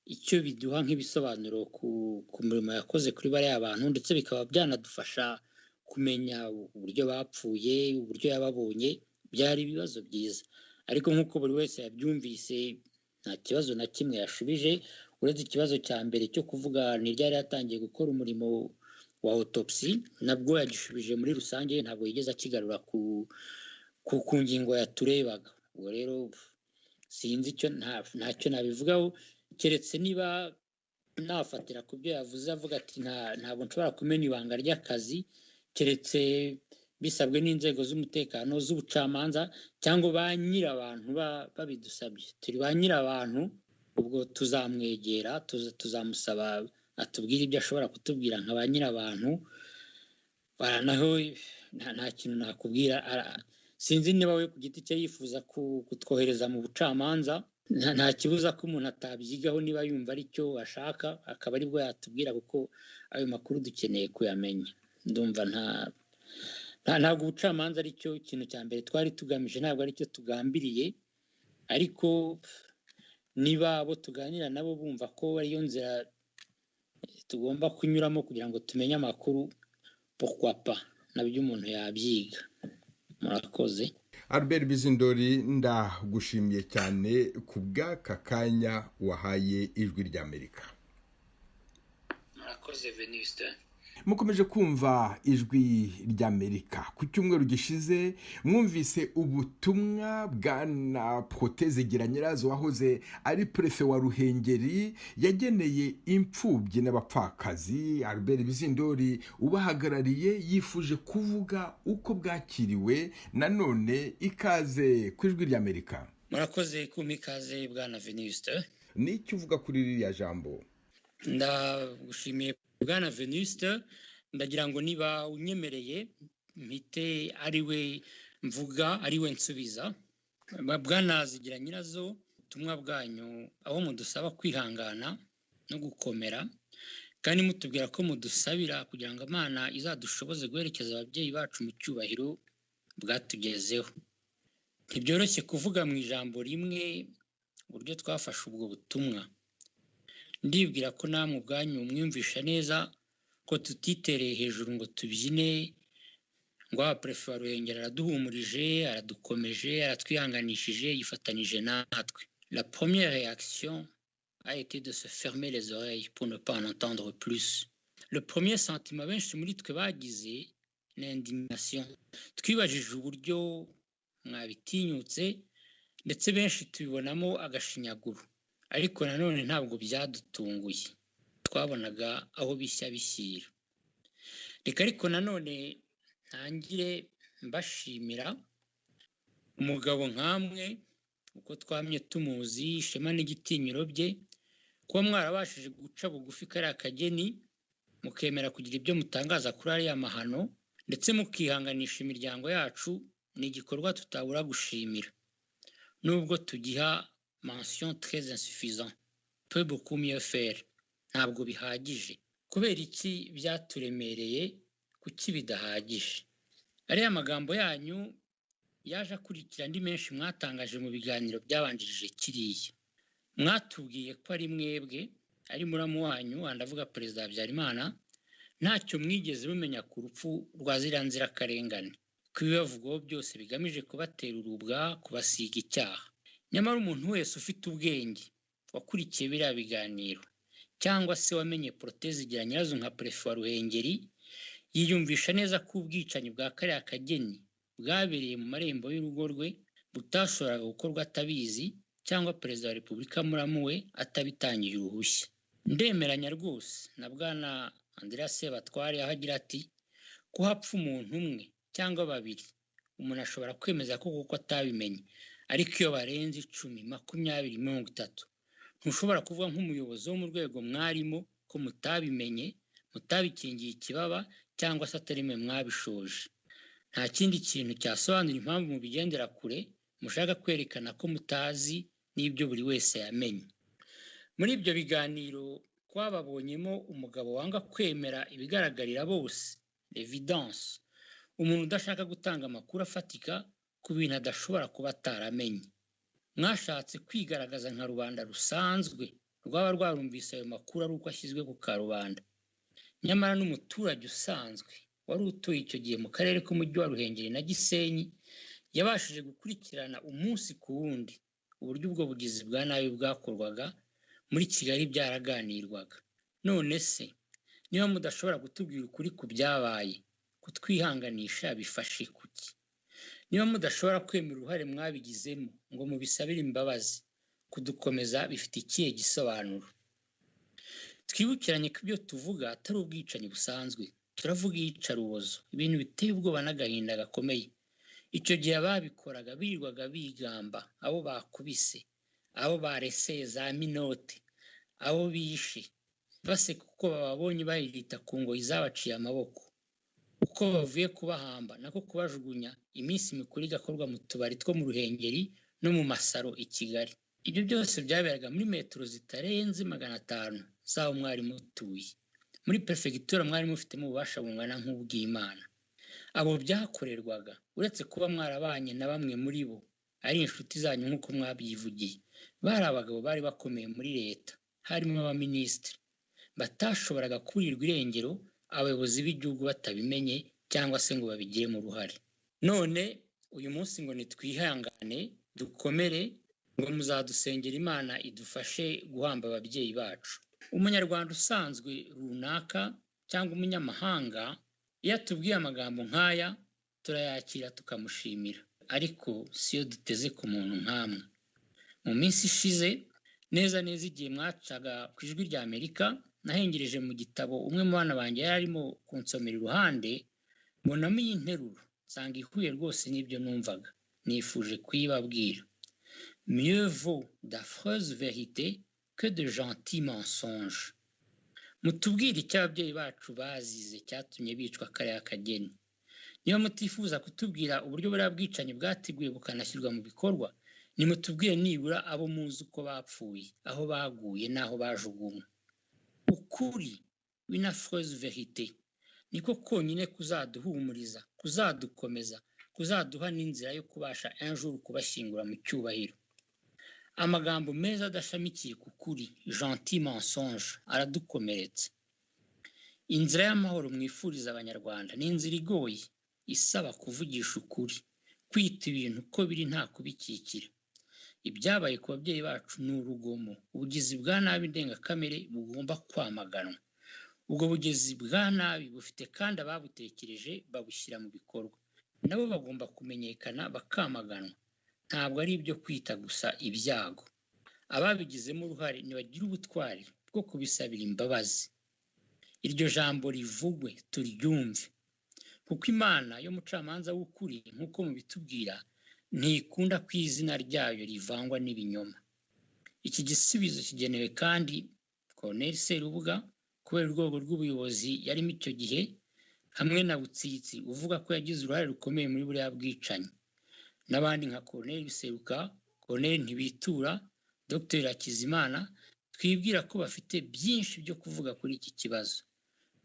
icyo biduha nk'ibisobanuro ku murimo yakoze kuri bariya bantu, ndetse bikaba byanadufasha kumenya uburyo bapfuye, uburyo yababonye. Byari ibibazo byiza, ariko nk'uko buri wese yabyumvise, nta kibazo na kimwe yashubije uretse ikibazo cya mbere cyo kuvuga ni ryari yatangiye gukora umurimo wa autopsy. Nabwo yagishubije muri rusange, ntabwo yigeze akigarura ku ngingo yaturebaga. Ubwo rero sinzi icyo, ntacyo nabivugaho, keretse niba nafatira ku byo yavuze avuga ati ntabwo nshobora kumena ibanga ry'akazi keretse bisabwe n'inzego z'umutekano, z'ubucamanza, cyangwa ba nyir'abantu babidusabye. Turi ba nyir'abantu, ubwo tuzamwegera, tuzamusaba atubwire ibyo ashobora kutubwira nka ba nyir'abantu. Naho nta kintu nakubwira. Sinzi niba we ku giti cye yifuza kutwohereza mu bucamanza. Nta kibuza ko umuntu atabyigaho, niba yumva aricyo ashaka akaba aribwo yatubwira, kuko ayo makuru dukeneye kuyamenya. Ndumva ntabwo ubucamanza aricyo kintu cya mbere twari tugamije, ntabwo aricyo tugambiriye, ariko niba abo tuganira nabo bumva ko ariyo nzira tugomba kunyuramo kugira ngo tumenye amakuru, pourquoi pas, nabyo umuntu yabyiga. Murakoze. Albert Bizindori, ndagushimiye cyane ku bw'aka kanya wahaye Ijwi ry'Amerika. Murakoze, Venuste. Mukomeje kumva Ijwi ry'Amerika. Ku cyumweru gishize mwumvise ubutumwa bwana Protais Zigiranyirazo wahoze ari perefe wa Ruhengeri yageneye imfubyi n'abapfakazi. Albert Bizindori ubahagarariye yifuje kuvuga uko bwakiriwe. Nanone ikaze ku Ijwi ry'Amerika. Murakoze kumpa ikaze, bwana Venuste. N'icyo uvuga kuri ririya jambo? Ndagushimiye, bwana Venuste. Ndagira ngo niba unyemereye mpite ari we mvuga, ari we nsubiza. Bwana Zigiranyirazo, ubutumwa bwanyu aho mudusaba kwihangana no gukomera, kandi mutubwira ko mudusabira kugira ngo Imana izadushoboze guherekeza ababyeyi bacu mu cyubahiro, bwatugezeho. Ntibyoroshye kuvuga mu ijambo rimwe uburyo twafashe ubwo butumwa. Ndibwira ko namwe ubwanyu mwiyumvisha neza ko tutitereye hejuru ngo tubyine ngo aha perefe wa Ruhengeri araduhumurije, aradukomeje, aratwihanganishije, yifatanije natwe. La première réaction a été de se fermer les oreilles pour ne pas en entendre plus. Le premier sentiment benshi muri twe bagize ni indignation. Twibajije uburyo mwabitinyutse, ndetse benshi tubibonamo agashinyaguro, ariko nanone ntabwo byadutunguye, twabonaga aho bishya bishyira. Reka ariko nanone ntangire mbashimira. Umugabo nkamwe, uko twamye tumuzi, ishema n'igitinyiro bye, kuba mwarabashije guca bugufi kariya kageni, mukemera kugira ibyo mutangaza kuri ariya mahano, ndetse mukihanganisha imiryango yacu, ni igikorwa tutabura gushimira, nubwo tugiha mention très insuffisant, peut beaucoup mieux faire. Ntabwo bihagije. Kubera iki byaturemereye? Kuki bidahagije? Ariya magambo yanyu yaje akurikira andi menshi mwatangaje mu biganiro byabanjirije kiriya. Mwatubwiye ko ari mwebwe, ari muramu wanyu, ndavuga Perezida Habyarimana, ntacyo mwigeze mumenya ku rupfu rwa ziriya nzirakarengane, ko ibibavugwaho byose bigamije kubatera urubwa, kubasiga icyaha. Nyamara umuntu wese ufite ubwenge wakurikiye biriya biganiro Cyangwa se wamenye Protais Zigiranyirazo nka perefe wa Ruhengeri, yiyumvisha neza ko ubwicanyi bwa kariya kageni bwabereye mu marembo y'urugo rwe butashoboraga gukorwa atabizi, cyangwa Perezida wa Repubulika muramu we atabitangiye uruhushya. Ndemeranya rwose na Bwana Andrea Sebatware aho agira ati: "Ko hapfa umuntu umwe cyangwa babiri, umuntu ashobora kwemeza ko kuko atabimenye, ariko iyo barenze 10, 20, 30, ntushobora kuvuga nk'umuyobozi wo mu rwego mwarimo ko mutabimenye, mutabikingiye ikibaba, cyangwa se atari mwe mwabishoje. Nta kindi kintu cyasobanura impamvu mubigendera kure, mushaka kwerekana ko mutazi n'ibyo buri wese yamenye." Muri ibyo biganiro twababonyemo umugabo wanga kwemera ibigaragarira bose, l'évidence, umuntu udashaka gutanga amakuru afatika ku bintu adashobora kuba ataramenye. Mwashatse kwigaragaza nka rubanda rusanzwe rwaba rwarumvise ayo makuru ari uko ashyizwe ku karubanda, nyamara n'umuturage usanzwe wari utuye icyo gihe mu karere k'umujyi wa Ruhengeri na Gisenyi yabashije gukurikirana umunsi ku wundi uburyo ubwo bugizi bwa nabi bwakorwaga muri Kigali, byaraganirwaga. None se niba mudashobora kutubwira ukuri ku byabaye, kutwihanganisha bifashe kuki? Niba mudashobora kwemera uruhare mwabigizemo ngo mubisabire imbabazi, kudukomeza bifite ikihe gisobanuro? Twibukiranye ko ibyo tuvuga atari ubwicanyi busanzwe, turavuga iyicarubozo, ibintu biteye ubwoba n'agahinda gakomeye. Icyo gihe ababikoraga birirwaga bigamba abo bakubise, abo bareseye za menottes, abo bishe, baseka uko bababonye bahirita ku ngoyi zabaciye amaboko, uko bavuye kubahamba nako kubajugunya, iminsi mikuru igakorwa mu tubari two mu Ruhengeri no mu masaro i Kigali. Ibyo byose byaberaga muri metero zitarenze 500 z'aho mwari mutuye, muri perefegitura mwari mufitemo ububasha bungana nk'ubw'Imana. Abo byakorerwaga, uretse kuba mwarabanye na bamwe muri bo ari inshuti zanyu nk'uko mwabyivugiye, bari abagabo bari bakomeye muri leta, harimo abaminisitiri batashoboraga kuburirwa irengero abayobozi b'igihugu batabimenye cyangwa se ngo babigiremo uruhare. None uyu munsi ngo nitwihangane, dukomere, ngo muzadusengera Imana idufashe guhamba ababyeyi bacu. Umunyarwanda usanzwe runaka cyangwa umunyamahanga, iyo atubwiye amagambo nk'aya turayakira tukamushimira, ariko siyo duteze ku muntu nk'amwe. Mu minsi ishize, neza neza igihe mwacaga ku Ijwi rya Amerika, nahengereje mu gitabo umwe mu bana banjye yari arimo kunsomera iruhande, mbonamo iyi nteruro, nsanga ihuye rwose n'ibyo numvaga, nifuje kuyibabwira: "Mieux vaut d'affreuses vérités que de gentils mensonges." Mutubwire icyo ababyeyi bacu bazize cyatumye bicwa kariya kageni. Niba mutifuza kutubwira uburyo buriya bwicanyi bwateguwe bukanashyirwa mu bikorwa, nimutubwire nibura abo muzi uko bapfuye, aho baguye n'aho bajugunywe. Ukuri, une affreuse vérité, niko konyine kuzaduhumuriza, kuzadukomeza, kuzaduha n'inzira yo kubasha un jour kubashyingura mu cyubahiro. Amagambo meza adashamikiye ku kuri, gentil mensonge, aradukomeretsa. Inzira y'amahoro mwifuriza Abanyarwanda ni inzira igoye, isaba kuvugisha ukuri, kwita ibintu uko biri nta kubikikira. Ibyabaye ku babyeyi bacu ni urugomo, ubugizi bwa nabi ndengakamere bugomba kwamaganwa. Ubwo bugizi bwa nabi bufite kandi ababutekereje babushyira mu bikorwa, nabo bagomba kumenyekana bakamaganwa. Ntabwo ari ibyo kwita gusa ibyago. Ababigizemo uruhare ntibagire ubutwari bwo kubisabira imbabazi, iryo jambo rivugwe turyumve, kuko Imana yo mucamanza w'ukuri, nk'uko mubitubwira, ntikunda ko izina ryayo rivangwa n'ibinyoma. Iki gisubizo kigenewe kandi Colonel Serubuga kubera urwego rw'ubuyobozi yarimo icyo gihe, hamwe na Butsitsi uvuga ko yagize uruhare rukomeye muri buriya bwicanyi, n'abandi nka Colonel Biseruka, Colonel Ntibitura, Dr Hakizimana, twibwira ko bafite byinshi byo kuvuga kuri iki kibazo.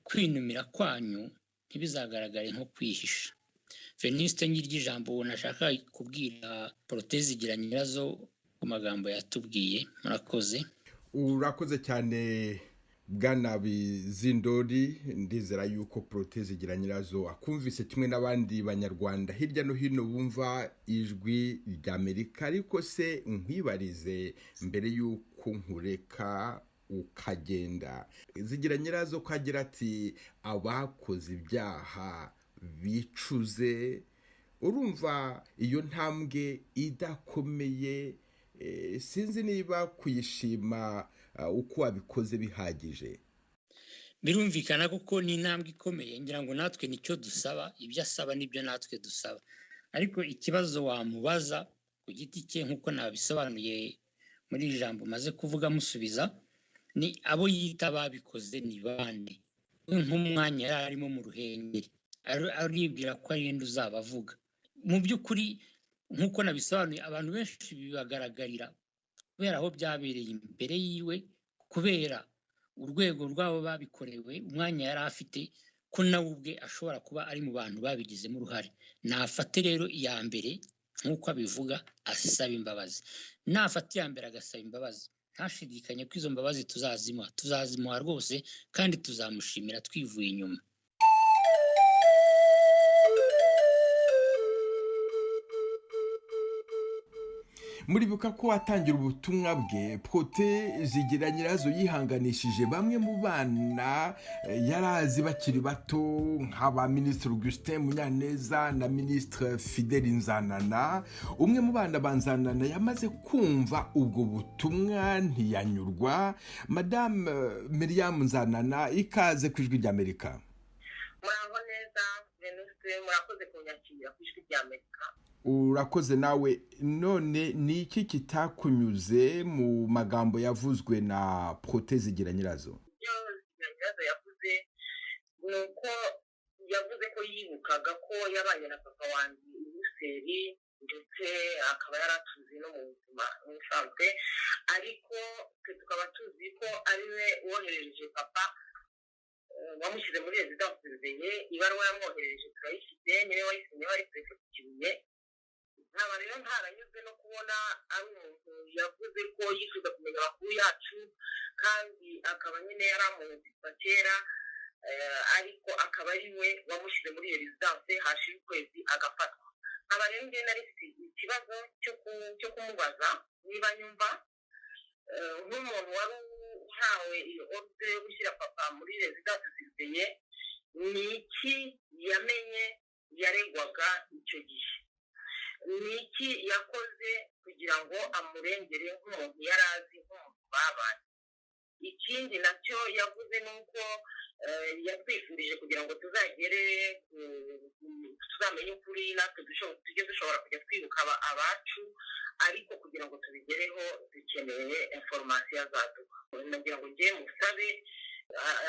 Kwinumira kwanyu ntibizagaragare nko kwihisha. Venuste, ngiryo ijambo nashaka kubwira Protais Zigiranyirazo ku magambo yatubwiye. Murakoze. Urakoze cyane, bwana Bizindori. Ndizera yuko Protais Zigiranyirazo akumvise kimwe n'abandi Banyarwanda hirya no hino bumva Ijwi ry'Amerika. Ariko se nkwibarize mbere y'uko nkureka. ukagenda. Zigiranyirazo ko agira ati abakoze ibyaha bicuze. Urumva iyo ntambwe idakomeye, sinzi niba kuyishima uko wabikoze bihagije. Birumvikana kuko ni intambwe ikomeye, ngira ngo natwe nicyo dusaba, ibyo asaba nibyo natwe dusaba. Ariko ikibazo wamubaza ku giti cye, nk'uko nabisobanuye muri iri jambo maze kuvuga musubiza, ni abo yita babikoze ni bande? Nk'umwanya yari arimo mu Ruhengeri aribwira ko ari yenda uzaba avuga. Mu by'ukuri nk'uko nabisobanuye, abantu benshi bibagaragarira kubera aho byabereye imbere yiwe, kubera urwego rwabo babikorewe, umwanya yari afite, ko nawe ubwe ashobora kuba ari mu bantu babigizemo uruhare. Nafate rero iya mbere nk'uko abivuga, asaba imbabazi. Nafata iya mbere agasaba imbabazi, ntashidikanye ko izo mbabazi tuzazimuha, tuzazimuha rwose, kandi tuzamushimira twivuye inyuma. Muribuka ko watangira ubutumwa bwe, Protais Zigiranyirazo yihanganishije bamwe mu bana yarazi bakiri bato, nk'aba Minisitiri Augustin Munyaneza na Minisitiri Fidèle Nzanana. Umwe mu bana ba Nzanana yamaze kumva ubwo butumwa ntiyanyurwa. Madame Miriam Nzanana, ikaze ku Ijwi ry'Amerika. Muraho neza Venuste, murakoze kunyakira ku Ijwi ry'Amerika. Urakoze nawe. None ni iki kitakunyuze mu magambo yavuzwe na Protais Zigiranyirazo? Ibyo Zigiranyirazo yavuze ni uko yavuze ko yibukaga ko yabanye na papa wanjye i Buruseli, ndetse akaba yaratuzi no mu buzima busanzwe, ariko twe tukaba tuzi ko ari we woherereje papa, wamushyize muri residence surveillée. Ibaruwa yamwoherereje turayifite, niwe wayisinye, wari perefe ku Kibuye. Nkaba rero ntaranyuzwe no kubona ari umuntu yavuze ko yifuza kumenya amakuru yacu, kandi akaba nyine yari amuzi kuva kera, ariko akaba ari we wamushyize muri iyo residence, hashira ukwezi agafatwa. Nkaba rero njye nari mfite ikibazo cyo kumubaza niba nyumva, nk'umuntu wari uhawe iyo ordre yo gushyira papa muri residence surveillée, ni iki yamenye yaregwaga icyo gihe? Ni iki yakoze kugira ngo amurengere nk'umuntu yari azi, nk'umuntu babaye? Ikindi nacyo yavuze ni uko yatwifurije kugira ngo tuzagere, tuzamenye ukuri, natwe tujye dushobora kujya twibuka abacu, ariko kugira ngo tubigereho dukeneye informasiyo azaduha. Nagira ngo njye musabe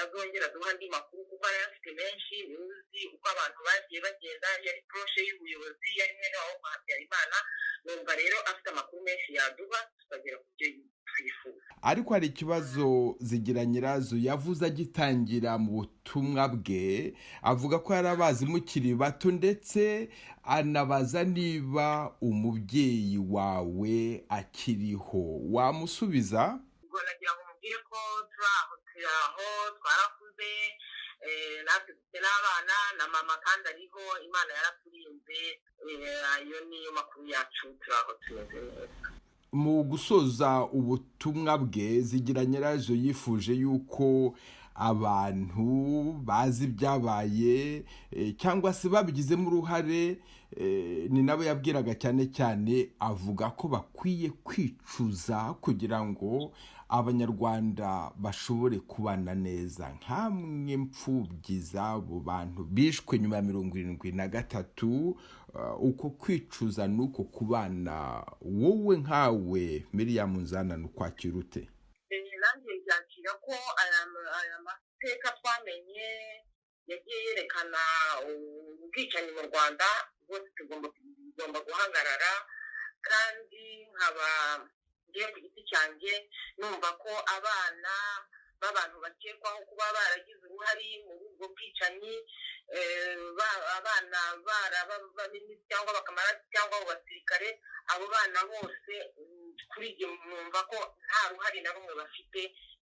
azongera aduha andi makuru, kuko arayafite menshi, uzi uko abantu bagiye bagenda, yari poroshe y'ubuyobozi, yari mwene wabo kwa Habyarimana. Numva rero afite amakuru menshi yaduha tukagera ku byo twifuza. Ariko hari ikibazo Zigiranyirazo yavuze agitangira mu butumwa bwe, avuga ko yari abazi mukiri bato, ndetse anabaza niba umubyeyi wawe akiriho. Wamusubiza? Ubwo nagira ngo mubwire ko turi aho, turi aho, twarakuze, natwe dufite n'abana na mama kandi ariho, Imana yaraturinze. Ayo niyo makuru yacu, turi aho tumeze neza. Mu gusoza ubutumwa bwe, Zigiranyirazo yifuje yuko abantu bazi ibyabaye cyangwa se babigizemo uruhare, ni nabo yabwiraga cyane cyane, avuga ko bakwiye kwicuza kugira ngo Abanyarwanda bashobore kubana neza. Nkamwe mfubyi z'abo bantu bishwe nyuma ya 73, uko kwicuza n'uko kubana, wowe nkawe Miriam Nzanana ukwakira ute? Nanjye byakira ko aya mateka twamenye yagiye yerekana ubwicanyi mu Rwanda bwose tugomba guhagarara, kandi nkaba ngiye ku giti cyanjye numva ko abana b'abantu bakekwaho kuba baragize uruhare muri ubwo bwicanyi, abana barabaminisitiri cyangwa bakamara cyangwa abo basirikare, abo bana bose kuri ibyo numva ko nta ruhare na rumwe bafite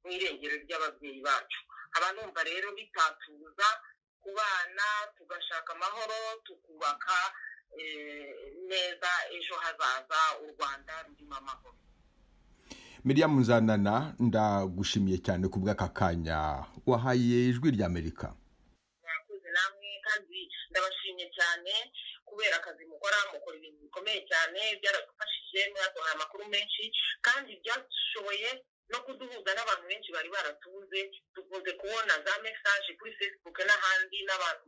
mu irengero ry'ababyeyi bacu. Aba numva rero bitatuza ku bana, tugashaka amahoro, tukubaka neza ejo hazaza u Rwanda rurimo amahoro. Miriam Nzanana, ndagushimiye cyane ku bw'aka kanya wahaye Ijwi ry'Amerika. Mwakoze namwe, kandi ndabashimye cyane kubera akazi mukora. Mukora ibintu bikomeye cyane, byaradufashije, mwaduhaye amakuru menshi kandi byashoboye no kuduhuza n'abantu benshi bari baratubuze. Dukunze kubona za message kuri Facebook n'ahandi, n'abantu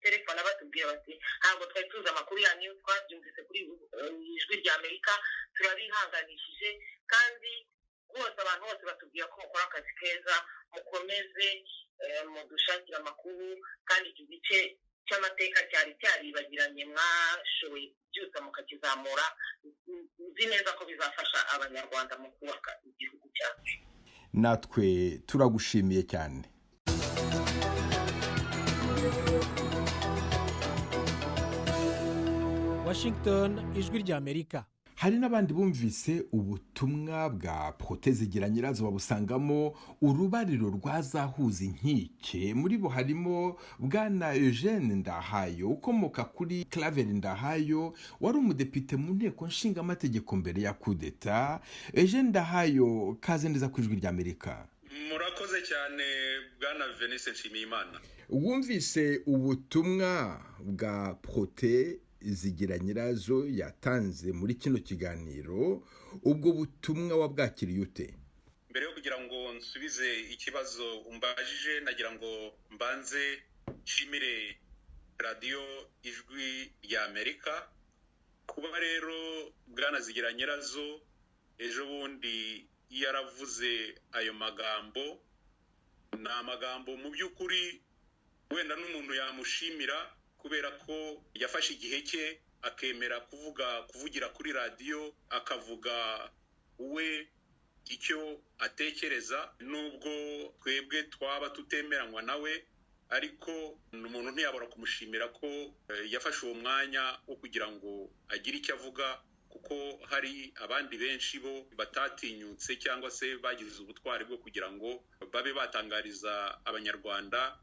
telefone batubwira bati: "Ntabwo twari tuzi amakuru yanyu, twabyumvise kuri Ijwi rya Amerika, turabihanganishije." Kandi rwose abantu bose batubwira ko mukora akazi keza. Mukomeze mudushakire amakuru, kandi iki gice cy'amateka cyari cyaribagiranye mwashoboye kubyutsa mukakizamura. Nzi neza ko bizafasha Abanyarwanda mu kubaka igihugu cyacu. Natwe turagushimiye cyane. Washington, Ijwi ry'Amerika. Hari n'abandi bumvise ubutumwa bwa Protais Zigiranyirazo babusangamo urubariro rwazahuza inkike. Muri bo harimo bwana Eugene Ndahayo, ukomoka kuri Claver Ndahayo wari umudepite mu Nteko Nshingamategeko mbere ya kudeta. Eugene Ndahayo, kaze neza ku Ijwi ry'Amerika. Murakoze cyane, bwana Venise Nshimiyimana. Wumvise ubutumwa bwa Protais Zigiranyirazo yatanze muri kino kiganiro. Ubwo butumwa wabwakiriye ute? Mbere yo kugira ngo nsubize ikibazo umbajije, nagira ngo mbanze nshimire Radiyo Ijwi rya Amerika. Kuba rero bwana Zigiranyirazo ejo bundi yaravuze ayo magambo, ni amagambo mu by'ukuri wenda n'umuntu yamushimira, kubera ko yafashe igihe cye akemera kuvuga, kuvugira kuri radiyo, akavuga we icyo atekereza, nubwo twebwe twaba tutemeranywa nawe. Ariko umuntu ntiyabura kumushimira ko yafashe uwo mwanya wo kugira ngo agire icyo avuga, kuko hari abandi benshi bo batatinyutse cyangwa se bagize ubutwari bwo kugira ngo babe batangariza Abanyarwanda,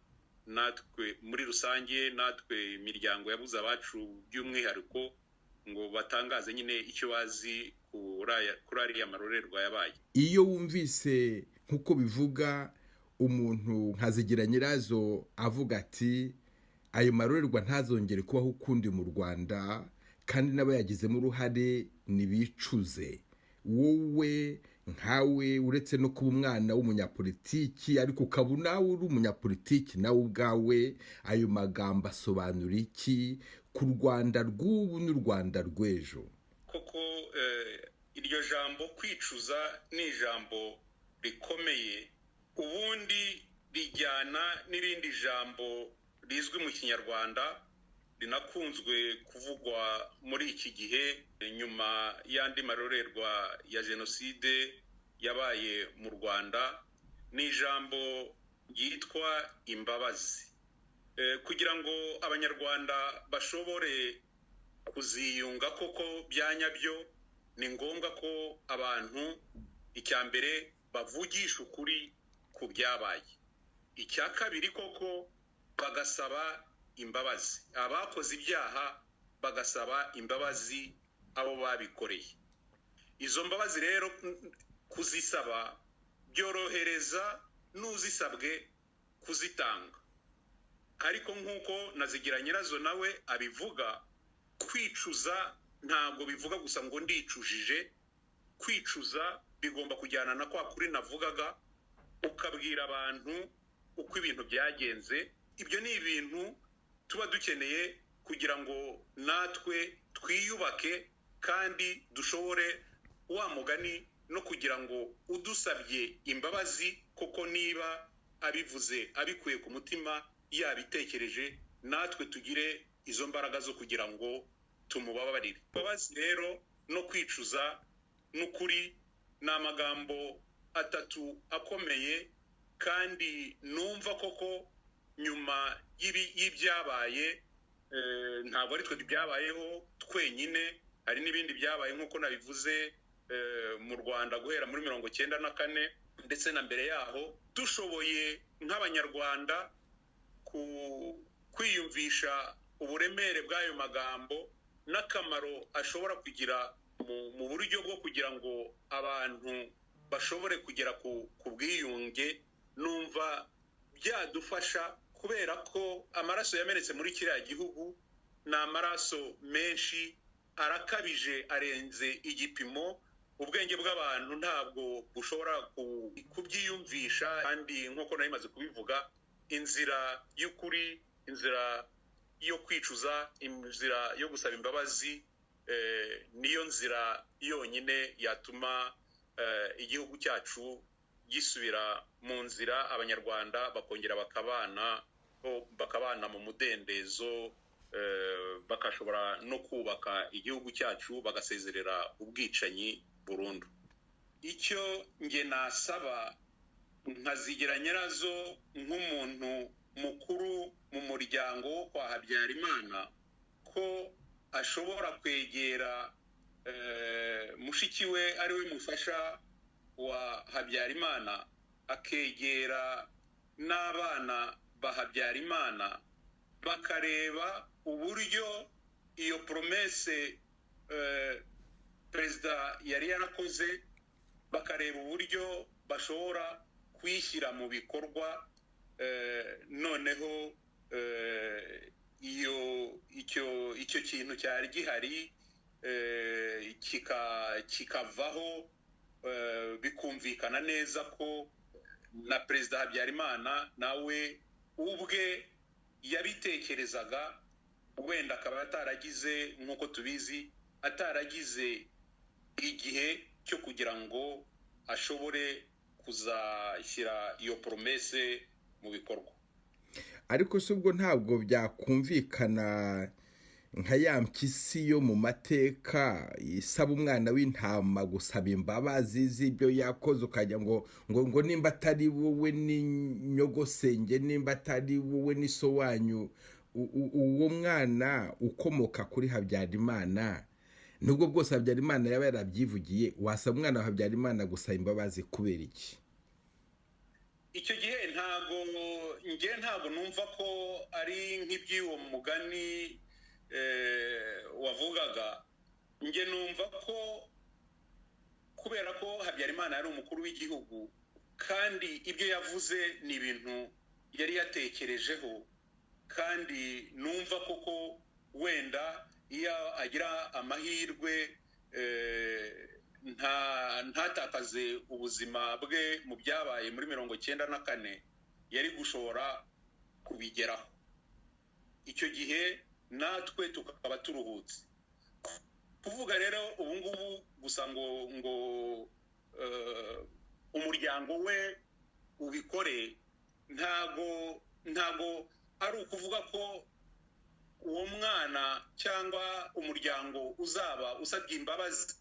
natwe muri rusange, natwe imiryango yabuze abacu by'umwihariko, ngo batangaze nyine icyo bazi kuri ariya marorerwa yabaye. Iyo wumvise nk'uko bivuga umuntu nka Zigiranyirazo avuga ati: "Ayo marorerwa ntazongere kubaho ukundi mu Rwanda, kandi n'abayagizemo uruhare ntibicuze," wowe nkawe, uretse no kuba umwana w'umunyapolitiki ariko ukaba nawe uri umunyapolitiki nawe ubwawe, ayo magambo asobanura iki ku Rwanda rw'ubu n'u Rwanda rw'ejo? Koko iryo jambo kwicuza ni ijambo rikomeye. Ubundi rijyana n'irindi jambo rizwi mu Kinyarwanda, rinakunzwe kuvugwa muri iki gihe nyuma y'andi marorerwa ya jenoside yabaye mu Rwanda, ni ijambo ryitwa imbabazi. Kugira ngo Abanyarwanda bashobore kuziyunga koko bya nyabyo, ni ngombwa ko abantu, icya mbere, bavugisha ukuri ku byabaye. Icya kabiri, koko bagasaba imbabazi abakoze ibyaha, bagasaba imbabazi abo babikoreye. Izo mbabazi rero kuzisaba byorohereza n'uzisabwe kuzitanga. Ariko nk'uko na Zigiranyirazo nawe abivuga, kwicuza ntabwo bivuga gusa ngo ndicujije. Kwicuza bigomba kujyana na kwa kuri navugaga, ukabwira abantu uko ibintu byagenze. Ibyo ni ibintu tuba dukeneye kugira ngo natwe twiyubake kandi dushobore wa mugani no kugira ngo udusabye imbabazi koko, niba abivuze abikuye ku mutima, yabitekereje, natwe tugire izo mbaraga zo kugira ngo tumubabarire. Imbabazi rero no kwicuza n'ukuri ni amagambo atatu akomeye, kandi numva koko nyuma y'ibyabaye, ntabwo ari twe byabayeho twenyine, hari n'ibindi byabaye nk'uko nabivuze mu Rwanda guhera muri 94 ndetse na mbere yaho. Dushoboye nk'Abanyarwanda kwiyumvisha uburemere bw'ayo magambo n'akamaro ashobora kugira mu buryo bwo kugira ngo abantu Bashobore kugera ku bwiyunge. Numva byadufasha, kubera ko amaraso yamenetse muri kiriya gihugu ni amaraso menshi, arakabije, arenze igipimo. Ubwenge bw'abantu ntabwo bushobora kubyiyumvisha. Kandi nk'uko nari maze kubivuga, inzira y'ukuri, inzira yo kwicuza, inzira yo gusaba imbabazi, niyo nzira yonyine yatuma igihugu cyacu gisubira mu nzira, Abanyarwanda bakongera bakabana mu mudendezo, bakashobora no kubaka igihugu cyacu, bagasezerera ubwicanyi burundu. Icyo nge nasaba nkazigira nyirazo nk'umuntu mukuru mu muryango wo kwa Habyarimana, ko ashobora kwegera mushiki we, ari we mufasha wa Habyarimana, akegera n'abana ba Habyarimana, bakareba uburyo iyo promesse perezida yari yarakoze, bakareba uburyo bashobora kuyishyira mu bikorwa. Noneho iyo icyo kintu cyari gihari kikavaho, bikumvikana neza ko na Perezida Habyarimana nawe ubwe yabitekerezaga, wenda akaba ataragize, nk'uko tubizi, ataragize igihe cyo kugira ngo ashobore kuzashyira iyo promesse mu bikorwa. Ariko si ubwo ntabwo byakumvikana nka ya mpyisi yo mu mateka isaba umwana w'intama gusaba imbabazi z'ibyo yakoze, ukajya ngo nimba atari wowe ni nyogosenge, nimba atari wowe ni so wanyu? Uwo mwana ukomoka kuri Habyarimana, nubwo bwose Habyarimana yaba yarabyivugiye, wasaba umwana wa Habyarimana gusaba imbabazi kubera iki? Icyo gihe ntabwo nge ntabwo numva ko ari nk'iby'uwo mugani wavugaga. Nge numva ko kubera ko Habyarimana yari umukuru w'igihugu, kandi ibyo yavuze ni ibintu yari yatekerejeho, kandi numva koko wenda iyo agira amahirwe ntatakaze ubuzima bwe mu byabaye muri 94, yari gushobora kubigeraho. Icyo gihe natwe tukaba turuhutse. Kuvuga rero ubu ngubu gusa ngo umuryango we ubikore, ntago ari ukuvuga ko uwo mwana cyangwa umuryango uzaba usabye imbabazi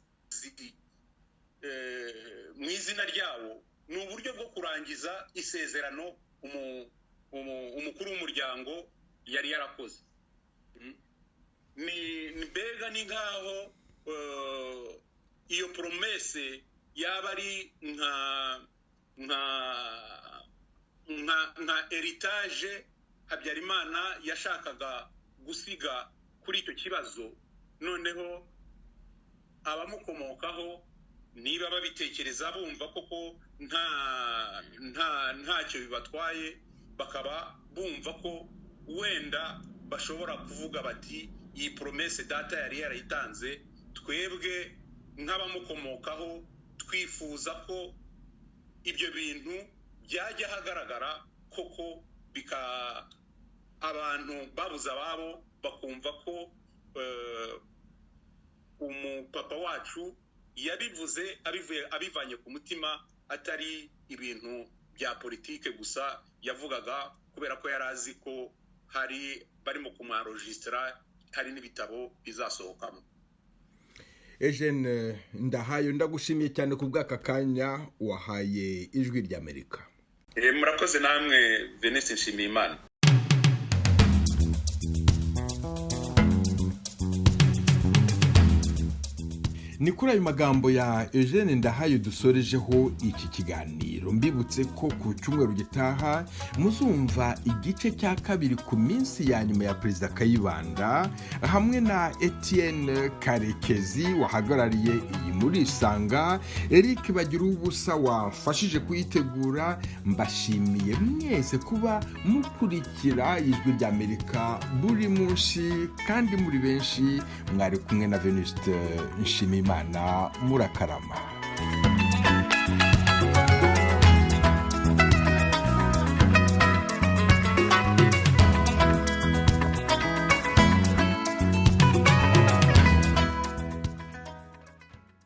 mu izina ryawo. Ni uburyo bwo kurangiza isezerano umukuru w'umuryango yari yarakoze. Ni mbega ni nk'aho iyo promesse yaba ari nka héritage Habyarimana yashakaga gusiga kuri icyo kibazo. Noneho abamukomokaho, niba babitekereza, bumva koko nta nta ntacyo bibatwaye, bakaba bumva ko wenda bashobora kuvuga bati: "Iyi promesse data yari yarayitanze, twebwe nk'abamukomokaho twifuza ko ibyo bintu byajya ahagaragara koko, bika abantu babuze ababo bakumva ko umupapa wacu yabivuze abivanye ku mutima, atari ibintu bya politike gusa yavugaga kubera ko yari azi ko hari barimo kumwaenregistra, hari n'ibitabo bizasohokamo." Eugene Ndahayo, ndagushimiye cyane ku bw'aka kanya wahaye Ijwi ry'Amerika. Murakoze namwe, Venuste Nshimiyimana. Ni kuri ayo magambo ya Eugene Ndahayo dusorejeho iki kiganiro. Mbibutse ko ku cyumweru gitaha muzumva igice cya kabiri ku minsi ya nyuma ya Perezida Kayibanda, hamwe na Etienne Karekezi wahagarariye iyi Muri Isanga, Eric Bagira Ubusa wafashije kuyitegura. Mbashimiye mwese kuba mukurikira Ijwi ry'Amerika buri munsi kandi muri benshi. Mwari kumwe na Venuste Nshimiyimana. Murakarama.